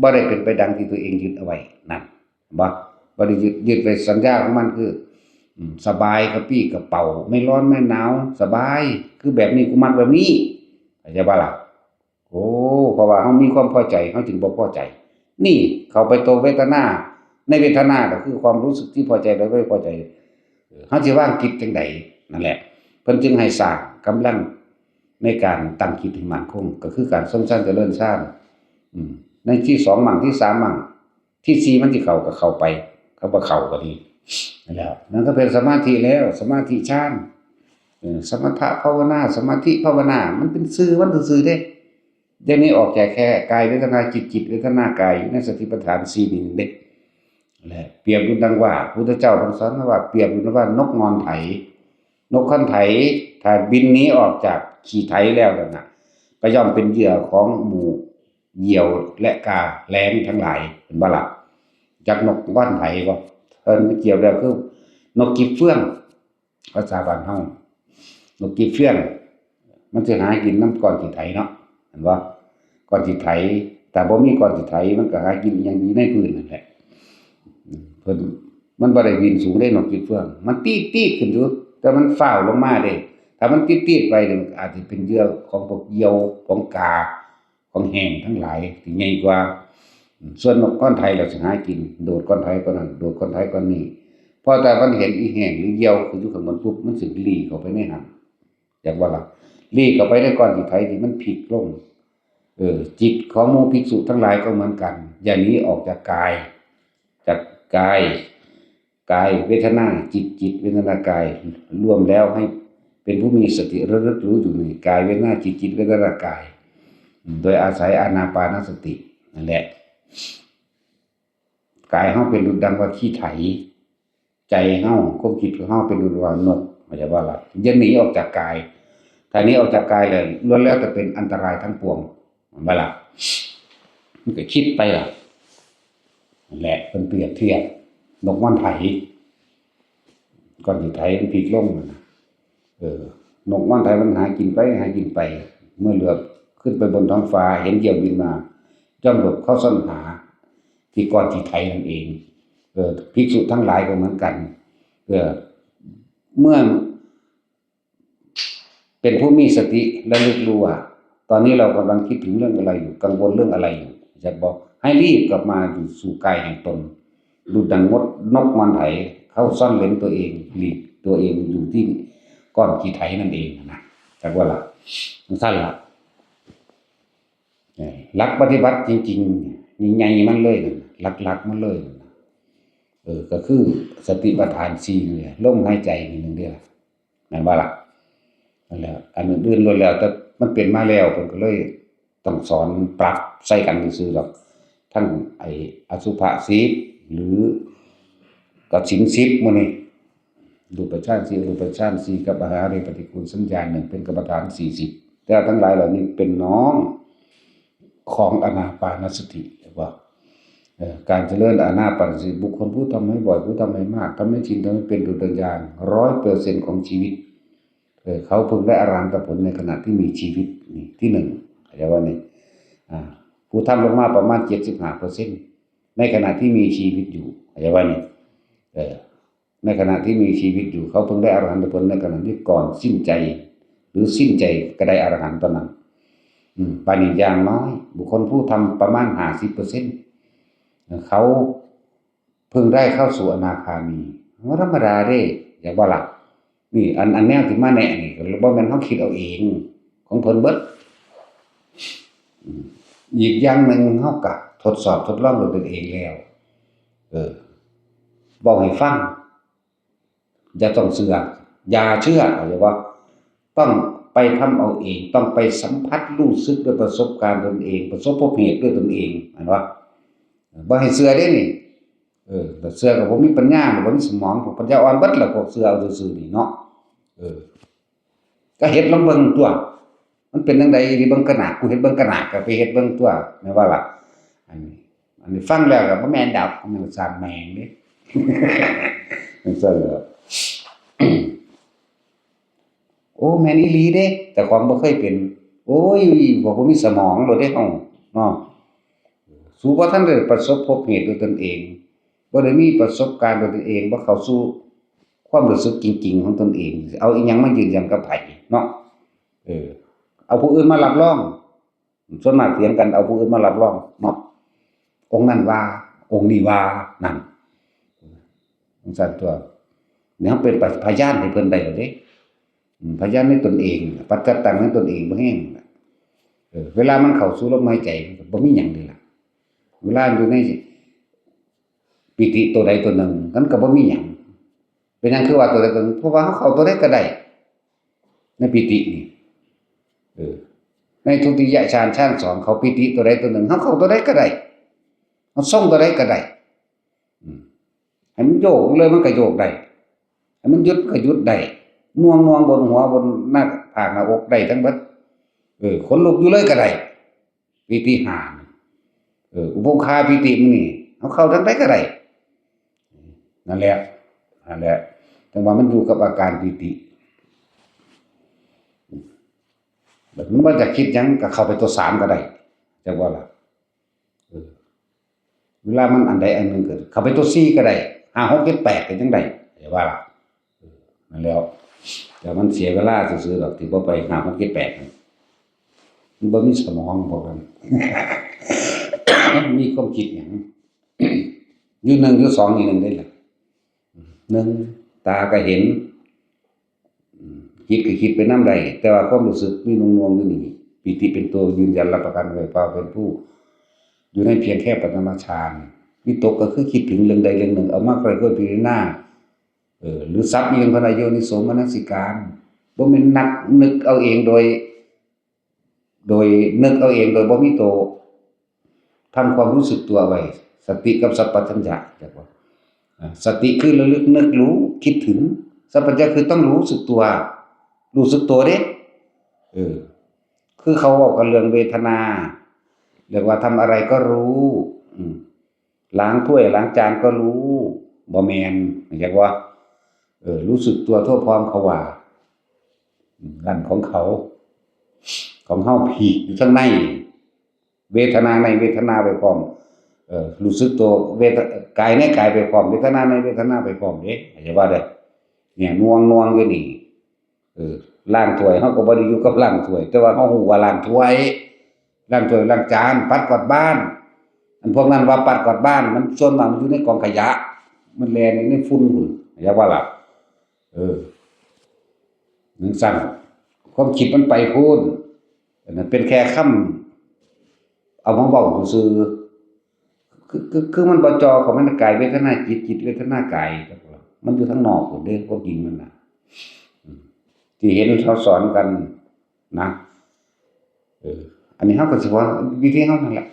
บ่ได้เป็นไปดังที่ตัวเองยึดเอาไว้ นั่น บ่ บ่ได้ยึด ยึดไว้สัญญาของมันคือ อืม สบายกระปรี้กระเปร่า ไม่ร้อนไม่หนาว สบาย คือแบบนี้ กูมักแบบนี้ เข้าใจบ่ล่ะ โอ้ เพราะว่าเฮามีความพอใจ เฮาจึงบ่พอใจ นี่ เข้าไปตัวเวทนา ในเวทนาก็คือความรู้สึกที่พอใจและไม่พอใจ เออ เฮาสิวางจิตจั่งใด นั่นแหละ เพิ่นจึงให้สร้างกำลังในการตั้งจิตให้มั่นคง ก็คือการทรงฌานเจริญฌาน อืม ในที่สองมั่ง ที่สามมั่ง ที่สี่มันสิเข้าก็เข้าไป คันบ่เข้าก็ดี นั่นแหละ นั่นก็เป็นสมาธิแล้ว สมาธิฌาน เออ สมถะภาวนา สมาธิภาวนา มันเป็นชื่อมันซื่อๆเด้ เดี๋ยวนี้ออกจากแค่กายเวทนาจิต จิตเวทนากาย อยู่ในสติปัฏฐานสี่นี่เด้ และเปรียบอยู่ดังว่า พุทธเจ้าเพิ่นสอนว่า เปรียบอยู่ดังว่านกง่อนไถ นกง่อนไถ ถ้าบินหนีออกจากขี้ไถแล้วนั่นน่ะ ก็ย่อมเป็นเหยื่อของหมู่เหยี่ยวและกาแร้นทั้งหลาย เห็นบ่ล่ะ จักนกง่อนไถบ่ เอิ้นเกี่ยวแล้วคือนกกิบเฟื่อง ภาษาบ้านเฮา นกกิบเฟื่อง มันสิหากินนำก้อนขี้ไถเนาะ เห็นบ่ ก้อนขี้ไถ ถ้าบ่มีก้อนขี้ไถ มันก็หากินอีหยังอยู่ในพื้นนั่นแหละ อืม เพิ่น มันบ่ได้บินสูงเด้นกกิบเฟื่อง มันตีดๆขึ้นอยู่ แต่มันฟ้าวลงมาเด้ ถ้ามันตีดๆไปเนี่ย มันอาจสิเป็นเหยื่อของพวกเหยี่ยว ของกา ของแห้งทั้งหลายที่ใหญ่กว่า อืม ส่วนนกก้อนไถแล้วสิหากิน โดดก้อนไถก้อนนั้น โดดก้อนไถก้อนนี้ พอแต่มันเห็นอีแห้งหรือเหยี่ยวขึ้นอยู่ข้างบนปุ๊บ มันสิลี้เข้าไปในหั้น อยากว่าล่ะ ลีกเข้าไปในก้อนขี้ไถที่มันพลิกลง เออ จิตของหมู่ภิกษุทั้งหลายก็เหมือนกัน อย่าหนีออกจากกาย จากกาย กายเวทนา จิต จิตเวทนากาย รวมแล้วให้เป็นผู้มีสติระลึกรู้อยู่ในกายเวทนา จิต จิตเวทนากาย โดยอาศัยอานาปานสตินั่นแหละ กายเฮาเป็นดุจดังว่าขี้ไถ ใจเฮา ความคิดของเฮาเป็นดุจว่านก เข้าใจบ่ล่ะ อย่าหนีออกจากกาย ถ้าหนีออกจากกายแล้ว ล้วนแล้วแต่เป็นอันตรายทั้งปวง แม่นบ่ล่ะ มันก็คิดไปล่ะ นั่นแหละ เพิ่นเปรียบเทียบ นกม่อนไถ ก้อนขี้ไถมันพลิกลงนั่นน่ะ เออ นกม่อนไถมันหากินไป หากินไป เมื่อเหลือบขึ้นไปบนท้องฟ้า เห็นเหยี่ยวบินมา ย่อมหลบเข้าซ่อนหา ที่ก้อนขี้ไถนั่นเอง เออ ภิกษุทั้งหลายก็เหมือนกัน เออ เมื่อ เป็นผู้มีสติระลึกรู้ว่า ตอนนี้เรากำลังคิดถึงเรื่องอะไรอยู่ กังวลเรื่องอะไรอยู่ อยากบอกให้รีบกลับมาอยู่สู่กายแห่งตน ดุจดังมดนกม่อนไถ เข้าซ่อนเร้นตัวเอง หลีกตัวเองอยู่ที่ก้อนขี้ไถนั่นเองนะ จักว่าล่ะ จั่งซั่นล่ะ เอ่อ หลักปฏิบัติจริงๆ นี่ใหญ่มันเลยนั่นน่ะ หลักๆ มันเลยนั่นน่ะ เออ ก็คือสติปัฏฐานสี่นี่แหละ ลมหายใจนี่หนึ่งเด้อ แม่นบ่ล่ะ นั่นแหละ อันอื่นๆ ล้วนแล้วแต่มันเป็นมาแล้ว เพิ่นก็เลยต้องสอนปรับใส่กันซื่อๆ ดอก ทั้งไอ้อสุภะสิบ หรือ กสิณสิบ หมู่นี้ รูปฌานสี่ อรูปฌานสี่ กับมหาเรปฏิกูลสัญญาณหนึ่ง เป็นกรรมฐานสี่สิบ แต่ทั้งหลายเหล่านี้เป็นน้องของอานาปานสติ เห็นบ่ เอ่อ การเจริญอานาปานสติ บุคคลผู้ทำให้บ่อย ผู้ทำให้มาก ทำให้ชิน ทำให้เป็นดุจดังยาน ร้อยเปอร์เซ็นต์ ของชีวิต เอ่อ เขาเพิ่งได้อรหันตผลในขณะที่มีชีวิต นี่ ที่หนึ่ง เข้าใจบ่นี่ อ่า ผู้ทำลงมาประมาณ เจ็ดสิบห้าเปอร์เซ็นต์ ในขณะที่มีชีวิตอยู่ เข้าใจบ่นี่ เออ ในขณะที่มีชีวิตอยู่ เขาเพิ่งได้อรหันตผลในขณะที่ก่อนสิ้นใจ หรือสิ้นใจก็ได้อรหันต์ตอนนั้น อืม บาดนี้อย่างน้อย บุคคลผู้ทำประมาณ ห้าสิบเปอร์เซ็นต์ เขาเพิ่งได้เข้าสู่อนาคามี บ่ธรรมดาเด้ อยากบ่ล่ะ นี่ อัน อันแนวที่มาแนะนี่ ก็บ่แม่นเฮาคิดเอาเอง ของเพิ่นเบิด อืม อีกอย่างหนึ่ง เฮาก็ทดสอบทดลองด้วยตนเองแล้ว เออ เว้าให้ฟัง อย่าต้องเชื่อ อย่าเชื่อ เข้าใจบ่ ต้องไปทำเอาเอง ต้องไปสัมผัสรู้สึกด้วยประสบการณ์ตนเอง ประสบพบเหตุด้วยตนเอง เห็นบ่ บ่ให้เชื่อเด้นี่ เออ ถ้าเชื่อก็บ่มีปัญญา บ่มีสมอง พวกปัญญาอ่อนเบิดล่ะ พวกเชื่อเอาซื่อๆ นี่เนาะ เออ ก็เฮ็ดลองเบิ่งตั่ว มันเป็นจั่งใด๋ เบิ่งกะหน้า กูเฮ็ดเบิ่งกะหน้า ก็ไปเฮ็ดเบิ่งตั่ว แม่นบ่ล่ะ อันนี้ อันนี้ฟังแล้วก็บ่แม่นดอก มันสร้างแม่งเด้ จั่งซั่นแหละ โอ้ แม่นอีหลีเด้ เจ้าของบ่เคยเป็น โอ้ย พวกบ่มีสมองโลดเด้เฮาเนาะ สูบ่ทันได้ประสบพบเหตุด้วยตนเอง บ่ได้มีประสบการณ์ด้วยตนเอง บ่เข้าสู่ความรู้สึกจริงๆ ของตนเอง สิเอาอิหยังมายืนยันกับไผเนาะ เออ เอาผู้อื่นมารับรอง ส่วนมากเถียงกันเอาผู้อื่นมารับรองเนาะ องค์นั้นว่า องค์นี้ว่า นั่น จั่งซั่นตั่ว เนี่ยเป็นพยานให้เพิ่นได้แล้วเด้ อืม พยานในตนเอง ปัจจัตตังในตนเองบ่แฮง เออ เวลามันเข้าสู่ลมหายใจ มันก็บ่มีหยังเลยล่ะ เวลาอยู่ในปีติตัวใดตัวหนึ่ง มันก็บ่มีหยัง เป็นหยังคือว่าตัวใดตัวหนึ่ง เพราะว่าเฮาเข้าตัวใดก็ได้ ในปีตินี่ เออ ในทุติยฌาน ฌานสอง เข้าปีติตัวใดตัวหนึ่ง เฮาเข้าตัวใดก็ได้ เฮาทรงตัวใดก็ได้ อืม ให้มันโยกเลยมันก็โยกได้ ให้มันหยุดก็หยุดได้ หน่วงๆ บนหัว บนหน้าผากหน้าอกได้ทั้งเบิด เออ ขนลุกอยู่เลยก็ได้ ปีติห้า เออ อุปคาปีติหมู่นี้ เฮาเข้าทางใดก็ได้ นั่นแหละ นั่นแหละ จั่งว่ามันอยู่กับอาการปีติ บัดมันบ่อยากคิดหยังก็เข้าไปตัวสามก็ได้ จั่งว่าล่ะ เออ เวลามันอันใดอันหนึ่งเกิด เข้าไปตัวสี่ก็ได้ ห้า หก เจ็ด แปด ก็ยังได้ จั่งว่าล่ะ เออ นั่นแหละ แต่มันเสียเวลาซื่อๆ ดอก ที่บ่ไป ห้า หก เจ็ด แปด นั่น มันบ่มีสมองพวกนั้น มันมีความคิดหยัง อยู่หนึ่ง อยู่สอง อยู่หนึ่งได้ล่ะ หนึ่ง ตาก็เห็น อืม คิดก็คิดไปนำได้ แต่ว่าความรู้สึกมีหน่วงๆอยู่นี่ ปีติเป็นตัวยืนยันรับประกันไว้ว่าเป็นผู้ อยู่ในเพียงแค่ปฐมฌาน วิตกก็คือคิดถึงเรื่องใดเรื่องหนึ่ง เอามาใคร่ครวญพิจารณา เออ หรือศัพท์อีหยังเพิ่นว่าโยนิโสมนสิการ บ่แม่นนักนึกเอาเองโดย โดยนึกเอาเองโดยบ่มีตัว ทำความรู้สึกตัวไว้ สติกับสัมปชัญญะ เรียกว่า อ่า สติคือระลึกนึกรู้คิดถึง สัมปชัญญะคือต้องรู้สึกตัว รู้สึกตัวเด้ เออ คือเขาเว้ากันเรื่องเวทนา เรียกว่าทำอะไรก็รู้ อืม ล้างถ้วยล้างจานก็รู้ บ่แม่น เรียกว่า เออ รู้สึกตัวทั่วพร้อมเขาว่า อืม นั่นของเขา ของเฮาพีกอยู่ข้างใน เวทนาในเวทนาไปพร้อม เออ รู้สึกตัวเวท- กายในกายไปพร้อม เวทนาในเวทนาไปพร้อมเด้ เข้าใจบ่เด้อ เนี่ย หน่วงๆอยู่นี่ เออ ล้างถ้วย เฮาก็บ่ได้อยู่กับล้างถ้วย แต่ว่าเฮาฮู้ว่าล้างถ้วย ล้างถ้วยล้างจาน ปัดกวาดบ้าน อันพวกนั้นว่าปัดกวาดบ้าน มันส่วนมากมันอยู่ในกองขยะ มันแล่นอยู่ในฝุ่นพุ้น เข้าใจบ่ล่ะ เออ จั่งซั้น ความคิดมันไปพู้น อันนั้นเป็นแค่คำเอามาเว้าซื่อๆ คือ คือ คือมันบ่จ่อเข้ามาในกายเวทนาจิต จิตเวทนากาย มันอยู่ทางนอกพุ้นเด้ ความจริงมันน่ะ อืม ที่เห็นเขาสอนกันนะ เออ อันนี้เฮาก็สิว่าวิธีเฮานั่นแหละ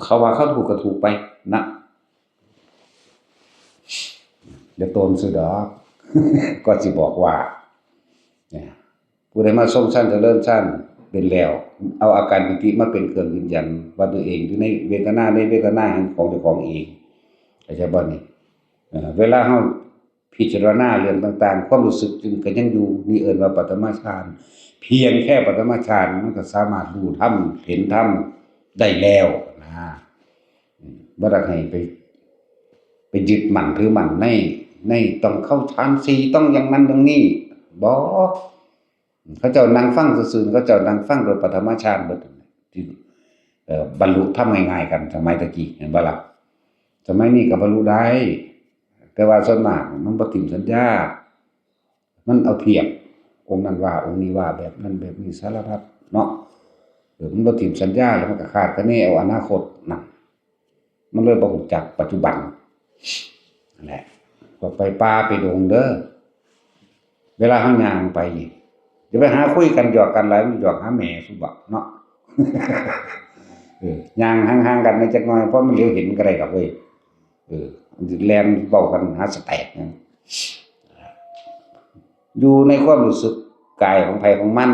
เขาว่าเขาถูกก็ถูกไปนะ อย่าโตนซื่อดอก ก็สิบอกว่า เนี่ย ผู้ใดมาทรงฌานเจริญฌานเป็นแล้ว เอาอาการปีติมาเป็นเครื่องยืนยันว่าตัวเองอยู่ในเวทนา ในเวทนาแห่งของเจ้าของเอง เข้าใจบ่นี่ เอ่อ เวลาเฮาพิจารณาเรื่องต่างๆ ความรู้สึกจึงก็ยังอยู่ นี่เอิ้นว่าปฐมฌาน เพียงแค่ปฐมฌานมันก็สามารถรู้ธรรม เห็นธรรมได้แล้วนะ อืม บ่ได้ให้ไป ไปยึดมั่นถือมั่นใน ในต้องเข้าฌานสี่ ต้องอย่างนั้นอย่างนี้ บ่ เขาเจ้านั่งฟังซื่อๆ เขาเจ้านั่งฟังโดยปฐมฌานเบิด ที่ เอ่อ บรรลุธรรมง่ายๆ กัน สมัยตะกี้ เห็นบ่ล่ะ สมัยนี้ก็บรรลุได้ แต่ว่าส่วนมากมันบ่ถิ่มสัญญา มันเอาเทียบ องค์นั้นว่า องค์นี้ว่า แบบนั้นแบบนี้สารพัดเนาะ เออ มันบ่ถิ่มสัญญา แล้วมันก็คาดคะเนเอาอนาคตนั่น มันเลยบ่รู้จักปัจจุบัน นั่นแหละ ก็ไปป่าไปดงเด้อ เวลาเฮาย่างไป อย่าไปหาคุยกันหยอกกันหลาย มันหยอกหาแม่ซุบ่เนาะ เออ ย่างห่างๆ กันในจักหน่อย เพราะมันเหลียวเห็นก็ได้ดอกเว้ย เออ มันสิแล่นเว้ากันหาสแตกนะ อยู่ในความรู้สึกกายของไผของมัน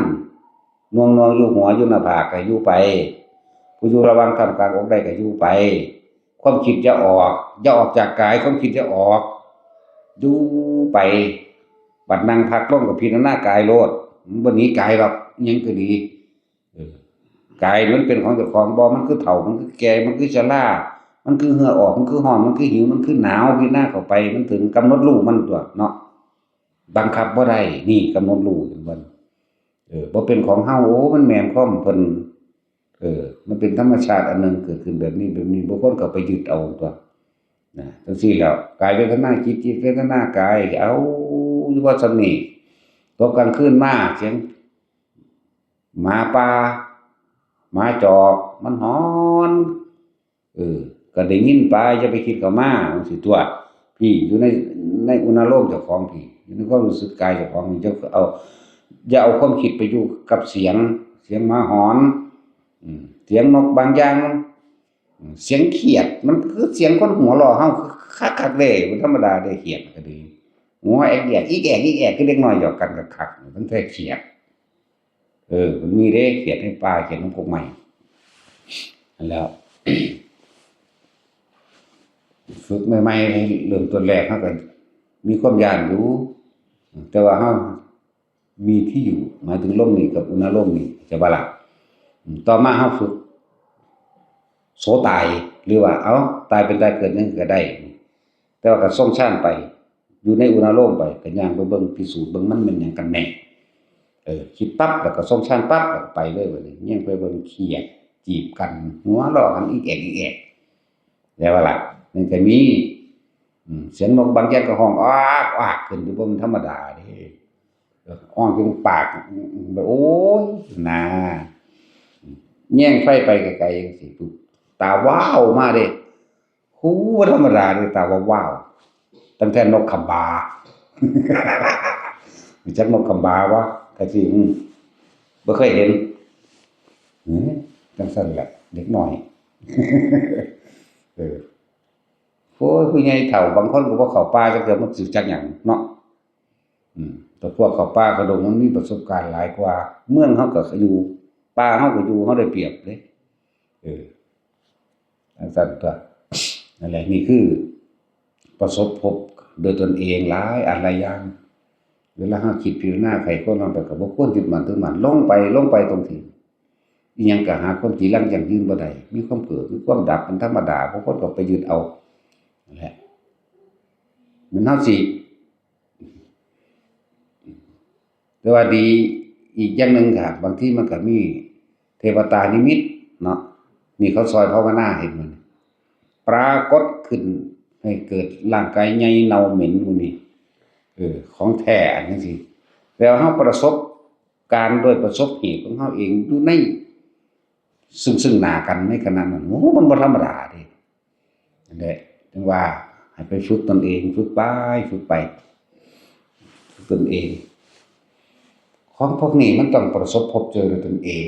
หน่วงๆ อยู่หัวอยู่หน้าผากก็อยู่ไป ผู้อยู่ระหว่างท่ามกลางอกได้ก็อยู่ไป ความคิดอย่าออก อย่าออกจากกาย ความคิดอย่าออก อยู่ไป บัดนั่งพักลงก็พิจารณากายโลด มันบ่หนีกายดอก อิหยังก็ดี เออ กายมันเป็นของเจ้าของบ่ มันคือเฒ่า มันคือแก่ มันคือชรา มันคือเหงื่อออก มันคือร้อน มันคือหิว มันคือหนาว พิจารณาเข้าไป มันถึงกำหนดรู้มันตั๊วเนาะ บังคับบ่ได้ นี่กำหนดรู้เห็นบ่ เออ บ่เป็นของเฮา โอ้ มันแม่นความเพิ่น เออ มันเป็นธรรมชาติอันหนึ่ง เกิดขึ้นแบบนี้ แบบนี้ บ่ควรเข้าไปยึดเอาตั๊ว นะ จั่งซี้แหล้ว กายเวทนาจิต จิตเวทนากาย เอาอยู่ว่าส่ำนี้ ตกกลางคืนมา เสียงหมาป่า หมาจอก มันหอน เออ ก็ได้ยินไป อย่าไปคิดเข้ามา จั่งซี้ตั๊ว พี้ อยู่ใน ในอุณาโลมเจ้าของพี้ อยู่ในความรู้สึกกายเจ้าของนี่ อย่าเอา อย่าเอาความคิดไปอยู่กับเสียง เสียงหมาหอน อืม เสียงนกบางอย่าง อืม เสียงเขียด มันคือเสียงคนหัวเราะเฮาคักๆ เด้ บ่ธรรมดาเด้ เขียดก็ดี หัวแอกแยก อีกแอก อีกแอก คือเด็กน้อยหยอกกันคักๆ ตั้งแต่เขียด เออ มันมีเด้ เขียดในป่า เขียดนำกกไม้ นั่นแหล้ว ฝึกใหม่ๆ เริ่มต้นแรกเฮาก็มีความย้านอยู่ แต่ว่าเฮามีที่อยู่ หมายถึงลมนี่กับอุณาโลมนี่ เข้าใจบ่ล่ะ อืม ต่อมาเฮาฝึก โสตาย หรือว่า เอ้า ตายเป็นตายเกิดหยังก็ได้ แต่ว่าก็ทรงฌานไป อยู่ในอุณาโลมไป ก็ย่างไปเบิ่งพิสูจน์เบิ่งมันแม่นหยังกันแน่ เออ คิดปั๊บ แล้วก็ทรงฌานปั๊บ แล้วก็ไปเลยบัดนี้ ย่างไปเบิ่งเขียดจีบกัน หัวเราะกันอีกแอกอีกแอก แล้วว่าล่ะ มันก็มี อืม เสียงนกบางแก้วก็ฮ้องอากอากขึ้น ถือว่ามันธรรมดาเด้ อ่อนจนปาก โอ้ย หนา แยงไฟไปไกลๆจังซี้ ปุ๊บ ตาว้าวมาเด้ โอ้ บ่ธรรมดาเด้ ตาว้าวๆ ตั้งแต่นกขบา รู้จักนกขบาบ่ กะสิ อืม บ่เคยเห็น อืม จังซั่นแหละ เด็กน้อย เออ โอ้ย ผู้ใหญ่เฒ่าบางคนก็บ่เข้าป่าจักเทื่อ มันสิจักหยังเนาะ อืม แต่พวกเข้าป่าเข้าดงมันมีประสบการณ์หลายกว่า เมืองเฮาก็อยู่ ป่าเฮาก็อยู่ เฮาได้เปรียบเด้ เออ จังซั่นตั๊ว นั่นแหละ นี่คือประสบพบโดยตนเองหลายอันหลายอย่าง เวลาเฮาคิดพิจารณาไขควรลงไป ก็บ่ควรยึดมั่นถือมั่น ลงไป ลงไปตรงที่ อิหยังก็หาความจีรังยั่งยืนบ่ได้ มีความเกิด มีความดับ เป็นธรรมดา บางคนก็ไปยึดเอา นั่นแหละ มันเฮาสิ แต่ว่าดีอีกอย่างหนึ่งค่ะ บางทีมันก็มีเทวตานิมิตเนาะ นี่เขาซอยภาวนาเห็นมัน ปรากฏขึ้นให้เกิดร่างกายใหญ่เน่าเหม็นหมู่นี้ เออ ของแท้อันนี้สิ แต่ว่าเฮาประสบการณ์โดยประสบเหตุของเฮาเองอยู่ใน ซึ่ง ซึ่งหน้ากันในขณะนั้น โอ้ มันบ่ธรรมดาเด้ นั่นแหละ จึงว่าให้ไปฝึกตนเอง ฝึกไป ฝึกไป ฝึกตนเอง ของพวกนี้มันต้องประสบพบเจอด้วยตนเอง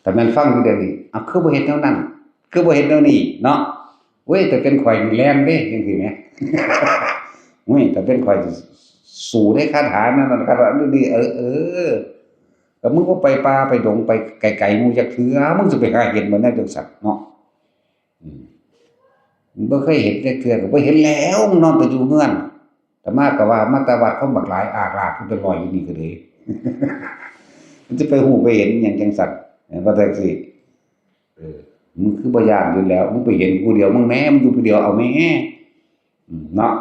แต่แม่นฟังอยู่เดี๋ยวนี้ เอา คือบ่เฮ็ดแนวนั้น คือบ่เฮ็ดแนวนี้เนาะ เว้ย แต่เป็นข่อยนี่แล่นเด้ จังซี้แหม เว้ย แต่เป็นข่อยสิสู้เด้ คาถานั่นน่ะ คาถานี่ เออ เออ ก็มึงบ่ไปป่าไปดงไปไกลๆหมู่จักเทื่อ มึงสิไปหาเห็นบ่แนวจังซั่นเนาะ อืม บ่เคยเห็นจักเทื่อก็บ่เห็นแล้ว มึงนอนแต่อยู่เฮือน อาตมาก็ว่ามาแต่วัดคนบักหลาย อากลากคือเป็นร้อยอยู่นี่ก็เลย มันจะไปฮู้ไปเห็นอิหยังจังซั่น เห็นบ่จังซี่ เออ มึงคือบ่ย้านอยู่แล้ว มึงไปเห็นผู้เดียว มึงแหม มึงอยู่ผู้เดียว เอาแหม อืม เนาะ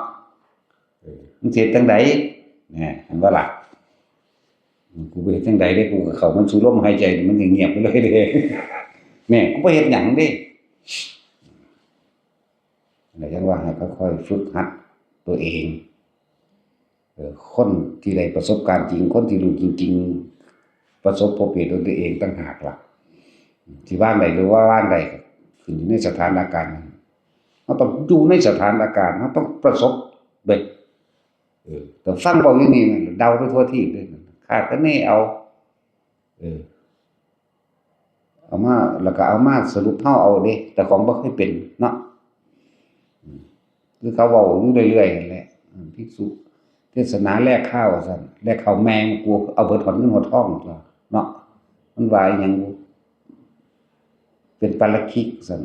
เออ มึงสิเฮ็ดจั่งใด แหม เห็นบ่ล่ะ อืม กูไปเฮ็ดจั่งใดเด้ กูก็เข้ามันสู่ลมหายใจนี่ มันก็เงียบไปเลยเด้ แหม กูบ่เฮ็ดหยังเด้ แล้วจั่งว่าให้ค่อยๆฝึกหัดตัวเอง เออ คนที่ได้ประสบการณ์จริง คนที่รู้จริงๆ ประสบพบเหตุด้วยตัวเองต่างหากล่ะ สิวางใดหรือว่าวางใดก็ขึ้นอยู่ในสถานการณ์นั้น เราต้องอยู่ในสถานการณ์ เราต้องประสบเด้ เออ แต่ฟังเว้าอยู่นี่มันเดาไปทั่วทีปเลย คาดคะเนเอา เออ เอามา แล้วก็เอามาสรุปเฮาเอาเด้ แต่ของบ่เคยเป็นเนาะ อืม คือเขาเว้าอยู่เรื่อยๆนั่นแหละ อืม ภิกษุเทศนาแลกข้าวว่าซั่น แลกข้าวแมง กูเอาเบิดฮอดเงินฮอดทองตั๊วเนาะ มันว่าอิหยังบุ เป็นปาราชิกซั่น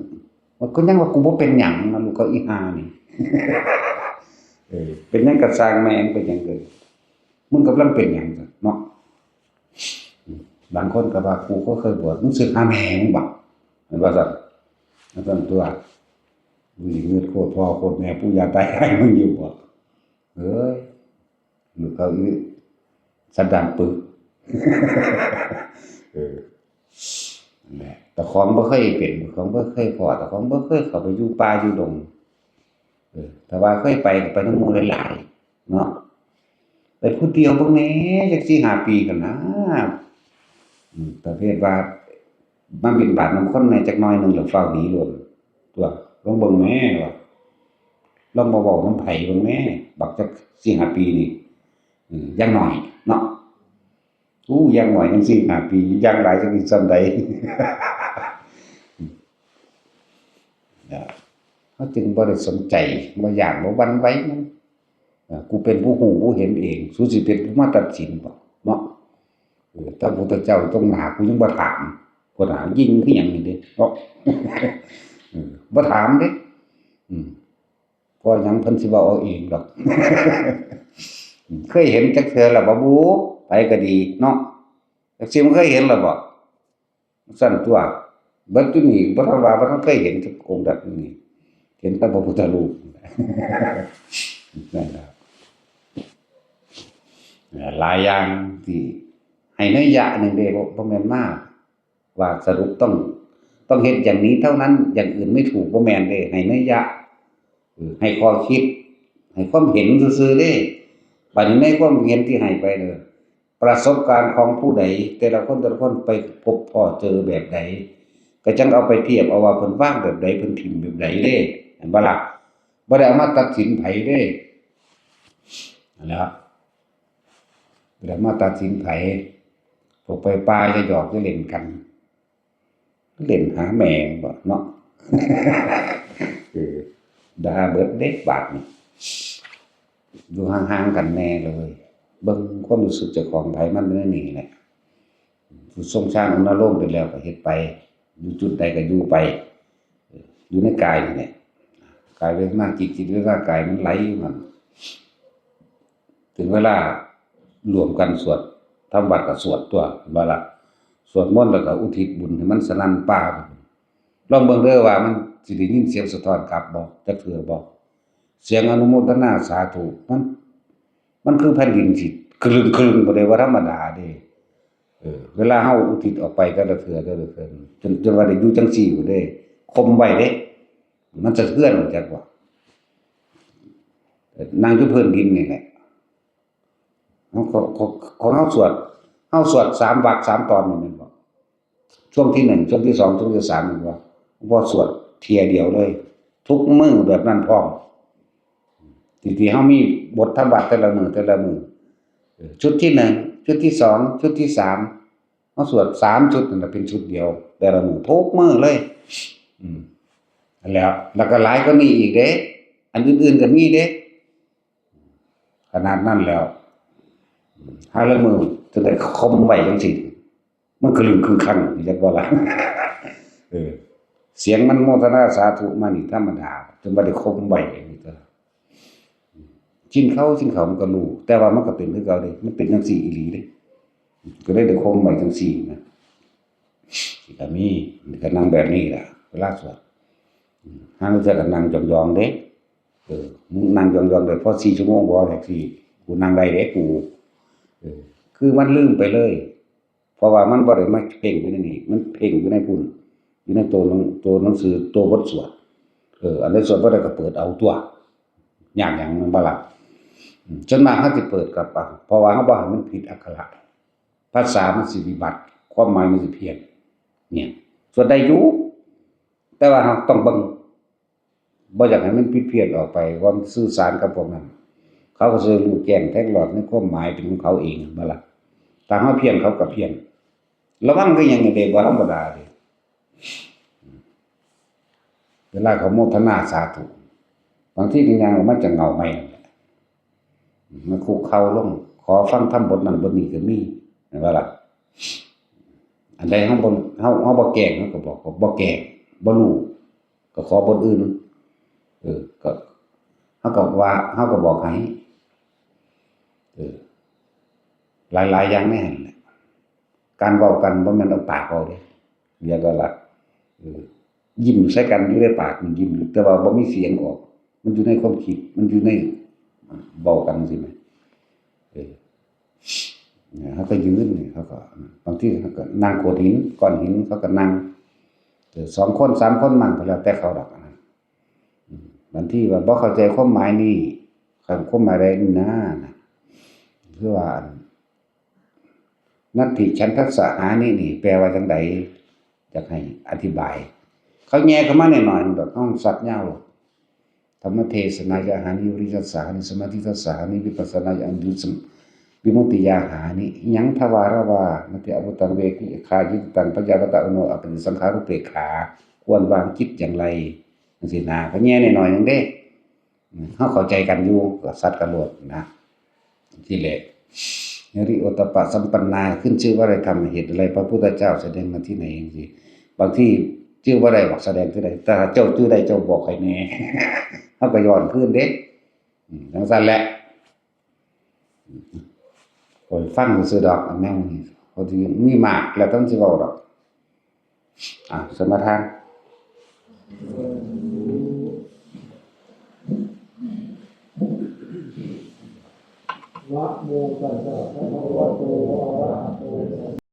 มันก็ยังว่ากูบ่เป็นหยังนะ ลูกเขาอีห่านี่ เออ เป็นหยังก็ซ่างแม่ง เป็นหยังก็ มึงกำลังเป็นหยังซั่นเนาะ อืม บางคนก็ว่า กูก็เคยบวช มึงสึกหาแม่มึงบ่ แม่นว่าซั่น ว่าซั่นตั๊ว มึงสิเงิดโคตรพ่อโคตรแม่ปู่ย่าตายายมึงอยู่บ่ เอ้ย ลูกเขาอีสันดานปึก เออ นั่นแหละ แต่ของบ่เคยเป็น ของบ่เคยพ้อ แต่ของบ่เคยเข้าไปอยู่ป่าอยู่ดง เออ แต่ว่าเคยไปก็ไปนำหมู่หลายๆ เนาะ ไปผู้เดียวเบิ่งแหน่ จักสี่ห้าปีก่อนนะ อืม ประเภทว่า มาบิณฑบาตนำคนแหน่จักหน่อยหนึ่ง แล้วฟ้าวหนีโลดตั๊ว ลองเบิ่งแหน่ว่า ลองบ่เว้านำไผเบิ่งแหน่ บักจักสี่ห้าปีนี่ อืม อย่างน้อยเนาะ อู้ อย่างน้อยจังสี่ห้าปี อย่างหลายจังสิส่ำใด นะ เขาจึงบ่ได้สนใจ บ่ย้าน บ่หวั่นไหวหยัง เอ่อ กูเป็นผู้ฮู้ผู้เห็นเอง สูสิเป็นผู้มาตัดสินบ่ เนาะ เออ ถ้าพระพุทธเจ้าตรงหน้ากูยังบ่ถาม พุ้นน่ะ ยิงคือหยังนี่เด้ เนาะ เออ บ่ถามเด้ อืม เพราะหยัง เพิ่นสิเว้าเอาเองดอก เคยเห็นจักเทื่อแล้วบ่บุ ไผก็ดีเนาะ จักสิมันเคยเห็นแล้วบ่ ซั่นตั๊ว เบิดอยู่นี่ บ่ทันว่า บ่ทันเคยเห็นจักองค์ใดอยู่นี่ เห็นแต่พระพุทธรูป นั่นล่ะ หลายอย่างที่ให้นัยยะหนึ่งเด้ บ่ บ่แม่นมาว่าสรุปต้อง ต้องเฮ็ดอย่างนี้เท่านั้น อย่างอื่นไม่ถูก บ่แม่นเด้ ให้นัยยะ เออ ให้ข้อคิด ให้ความเห็นซื่อๆเด้ บัดนี้ในความเห็นที่ให้ไปเนี่ย ประสบการณ์ของผู้ใด แต่ละคนแต่ละคนไปพบพ้อเจอแบบใด ก็จั่งเอาไปเทียบเอาว่าเพิ่นวางแบบใด เพิ่นถิ่มแบบใดเด้ เห็นบ่ล่ะ? บ่ได้เอามาตัดสินไผเด้ นั่นแหละ บ่ได้เอามาตัดสินไผ พวกไปป่าจะหยอกจะเล่นกัน เล่นหาแม่งบ่เนาะ เออ ด่าเบิดเด้บาดนี่ อยู่ห่างๆกันแน่เลย เบิ่งความรู้สึกเจ้าของไผมันอยู่ในนี่แหละ ผู้ทรงฌานอนุโลมไปแล้วก็เฮ็ดไป อยู่จุดใดก็อยู่ไป เออ อยู่ในกายนี่แหละ กายเวทนาจิต จิตเวทนากายมันไหลอยู่หั่น ถึงเวลารวมกันสวด ทำวัตรก็สวดตัว ว่าละ สวดมนต์แล้วก็อุทิศบุญให้มันสนั่นป่า ลองเบิ่งเด้อว่ามันสิได้ยินเสียงสะท้อนกลับบ่ จักเทื่อบ่ เสียงอนุโมทนาสาธุ มัน มันคือแผ่นดินสิคลึงๆ บ่ได้ว่าธรรมดาเด้ เออ เวลาเฮาอุทิศออกไปแต่ละเทื่อ แต่ละเทื่อ จน จนว่าได้อยู่จั่งซี้บ่เด้ ข่มไว้เด้ มันสะเทือน จักว่า นั่งอยู่พื้นดินนี่แหละ ของ ของ ของเฮาสวด เฮาสวดสามวรรคสามตอนนี่แม่นบ่? ช่วงที่หนึ่ง ช่วงที่สอง ช่วงที่สามแม่นบ่? บ่สวดเทื่อเดียวเลย ทุกมื้อแบบนั้นพร้อม ที่ ที่เฮามีบทธรรมวัตรแต่ละมื้อ แต่ละมื้อ เออ ชุดที่หนึ่ง ชุดที่สอง ชุดที่สาม เฮาสวดสามชุดนั่นน่ะเป็นชุดเดียว แต่ละมื้อ ทุกมื้อเลย อืม นั่นแหละ แล้วก็หลายกว่านี้อีกเด้ อันอื่นๆก็มีเด้ ขนาดนั้นแล้ว หาลางมื้อจั่งได้ข่มไว้จั่งซี้ มันคลึงคึงคัง จักว่าล่ะ เออ เสียงมันโมทนาสาธุมานี่ธรรมดา จนบ่ได้ข่มไว้นี่ก็ ชินเขา ชินเขามันก็รู้ แต่ว่ามันก็เป็นคือเก่าเด้ มันเป็นจั่งซี้อีหลีเด้ ก็เลยได้ข่มไว้จั่งซี้นะ ก็มี ก็นั่งแบบนี้ล่ะ เวลาสวด อืม ห่าลางเทื่อก็นั่งยองๆเด้ เออ มึงนั่งยองๆได้พอสี่ชั่วโมงบ่ จั่งซี้ กูนั่งได้เด้กู เออ คือมันลืมไปเลย เพราะว่ามันบ่ได้มาเพ่งอยู่ในนี่ มันเพ่งอยู่ในพุ้น อยู่ในตัวหนัง ตัวหนังสือ ตัวบทสวด เออ อันใดสวดบ่ได้ก็เปิดเอาตัวยากหยัง แม่นบ่ล่ะ? อืม ส่วนมากเฮาสิเปิดกับ อ่ะ เพราะว่าเฮาบ่ให้มันผิดอักขระ ภาษามันสิวิบัติ ความหมายมันสิเพี้ยน เนี่ย สวดได้อยู่ แต่ว่าเฮาต้องเบิ่ง บ่อยากให้มันผิดเพี้ยนออกไป ว่ามันสื่อสารกับพวกนั้น เขาก็สิรู้แจ้งแทงหลอดในความหมายเป็นของเขาเอง แม่นบ่ล่ะ? ถ้าเฮาเพี้ยนเขาก็เพี้ยน ระวังคือหยังนี่เด้ บ่ธรรมดาเด้ เวลาเขาโมทนาสาธุ บางทีก็ย่างออกมาจากเงาไม้นั่นแหละ มาคุกเข่าลง ขอฟังธรรมบทนั้นบทนี้ก็มี แม่นบ่ล่ะ? อันใดเฮาบ่ เฮา เฮาบ่แกล้ง เฮาก็บอกว่าบ่แกล้ง บ่รู้ ก็ขอบทอื่น เออ ก็ เฮาก็ว่า เฮาก็บอกให้ เออ หลายๆอย่างในหั่นแหละ การเว้ากันบ่แม่นเอาปากเว้าเด้ เรียกว่าละ เออ ยิ้มใส่กันอยู่ในปากมันยิ้มอยู่ แต่ว่าบ่มีเสียงออก มันอยู่ในความคิด มันอยู่ใน เว้ากันจั่งซี้แหม เออ เนี่ย เขาก็ยืนนี่ เขาก็ บางทีเขาก็นั่งโขดหิน ก้อนหิน เขาก็นั่ง เออ สองคน สามคนนั่งก็แล้วแต่เขาดอกนะ อืม บางทีว่าบ่เข้าใจความหมายนี่ คันความหมายใดนี่นะ นะ คือว่า นัตถิฉันทัสสะหานินี่ แปลว่าจั่งใด อยากให้อธิบาย เขาแย่เข้ามาหน่อยๆ แบบห้องสัตว์ยาว ธรรมเทศนายะหานิ วิริยทัสสะหานิ สมาธิทัสสะหานิ วิปัสสนายะหานิ วิมุตติยาหานิ ยังทวารวา นัตถิอาวุธัง เวขิขายะจิตตัง พยาปะทะอุโน อปฏิสังขารุเปกขา ควรวางจิตอย่างไร จั่งซี้นะ เขาแย่หน่อยๆ หนึ่งเด้ เฮาเข้าใจกันอยู่ ก็สัตว์ก็โลดนะ ที่แรก หิริโอตตัปปะสัมปันนา ขึ้นชื่อว่าได้ทำเหตุอะไร พระพุทธเจ้าแสดงมาที่ไหนจั่งซี้ บางทีชื่อบ่ได้บอกแสดงที่ใด แต่ถ้าเจ้าชื่อได้เจ้าบอกให้แน่ เฮาก็ย้อนคืนเด้ อืม จั่งซั้นแหละ ข้อยฟังซื่อๆดอก อันแนวนี้ เขาสิมีมากแล้วต้องสิเว้าดอก อ่ะ สมาทาน นะโมตัสสะภะคะวะโต อะระหะโต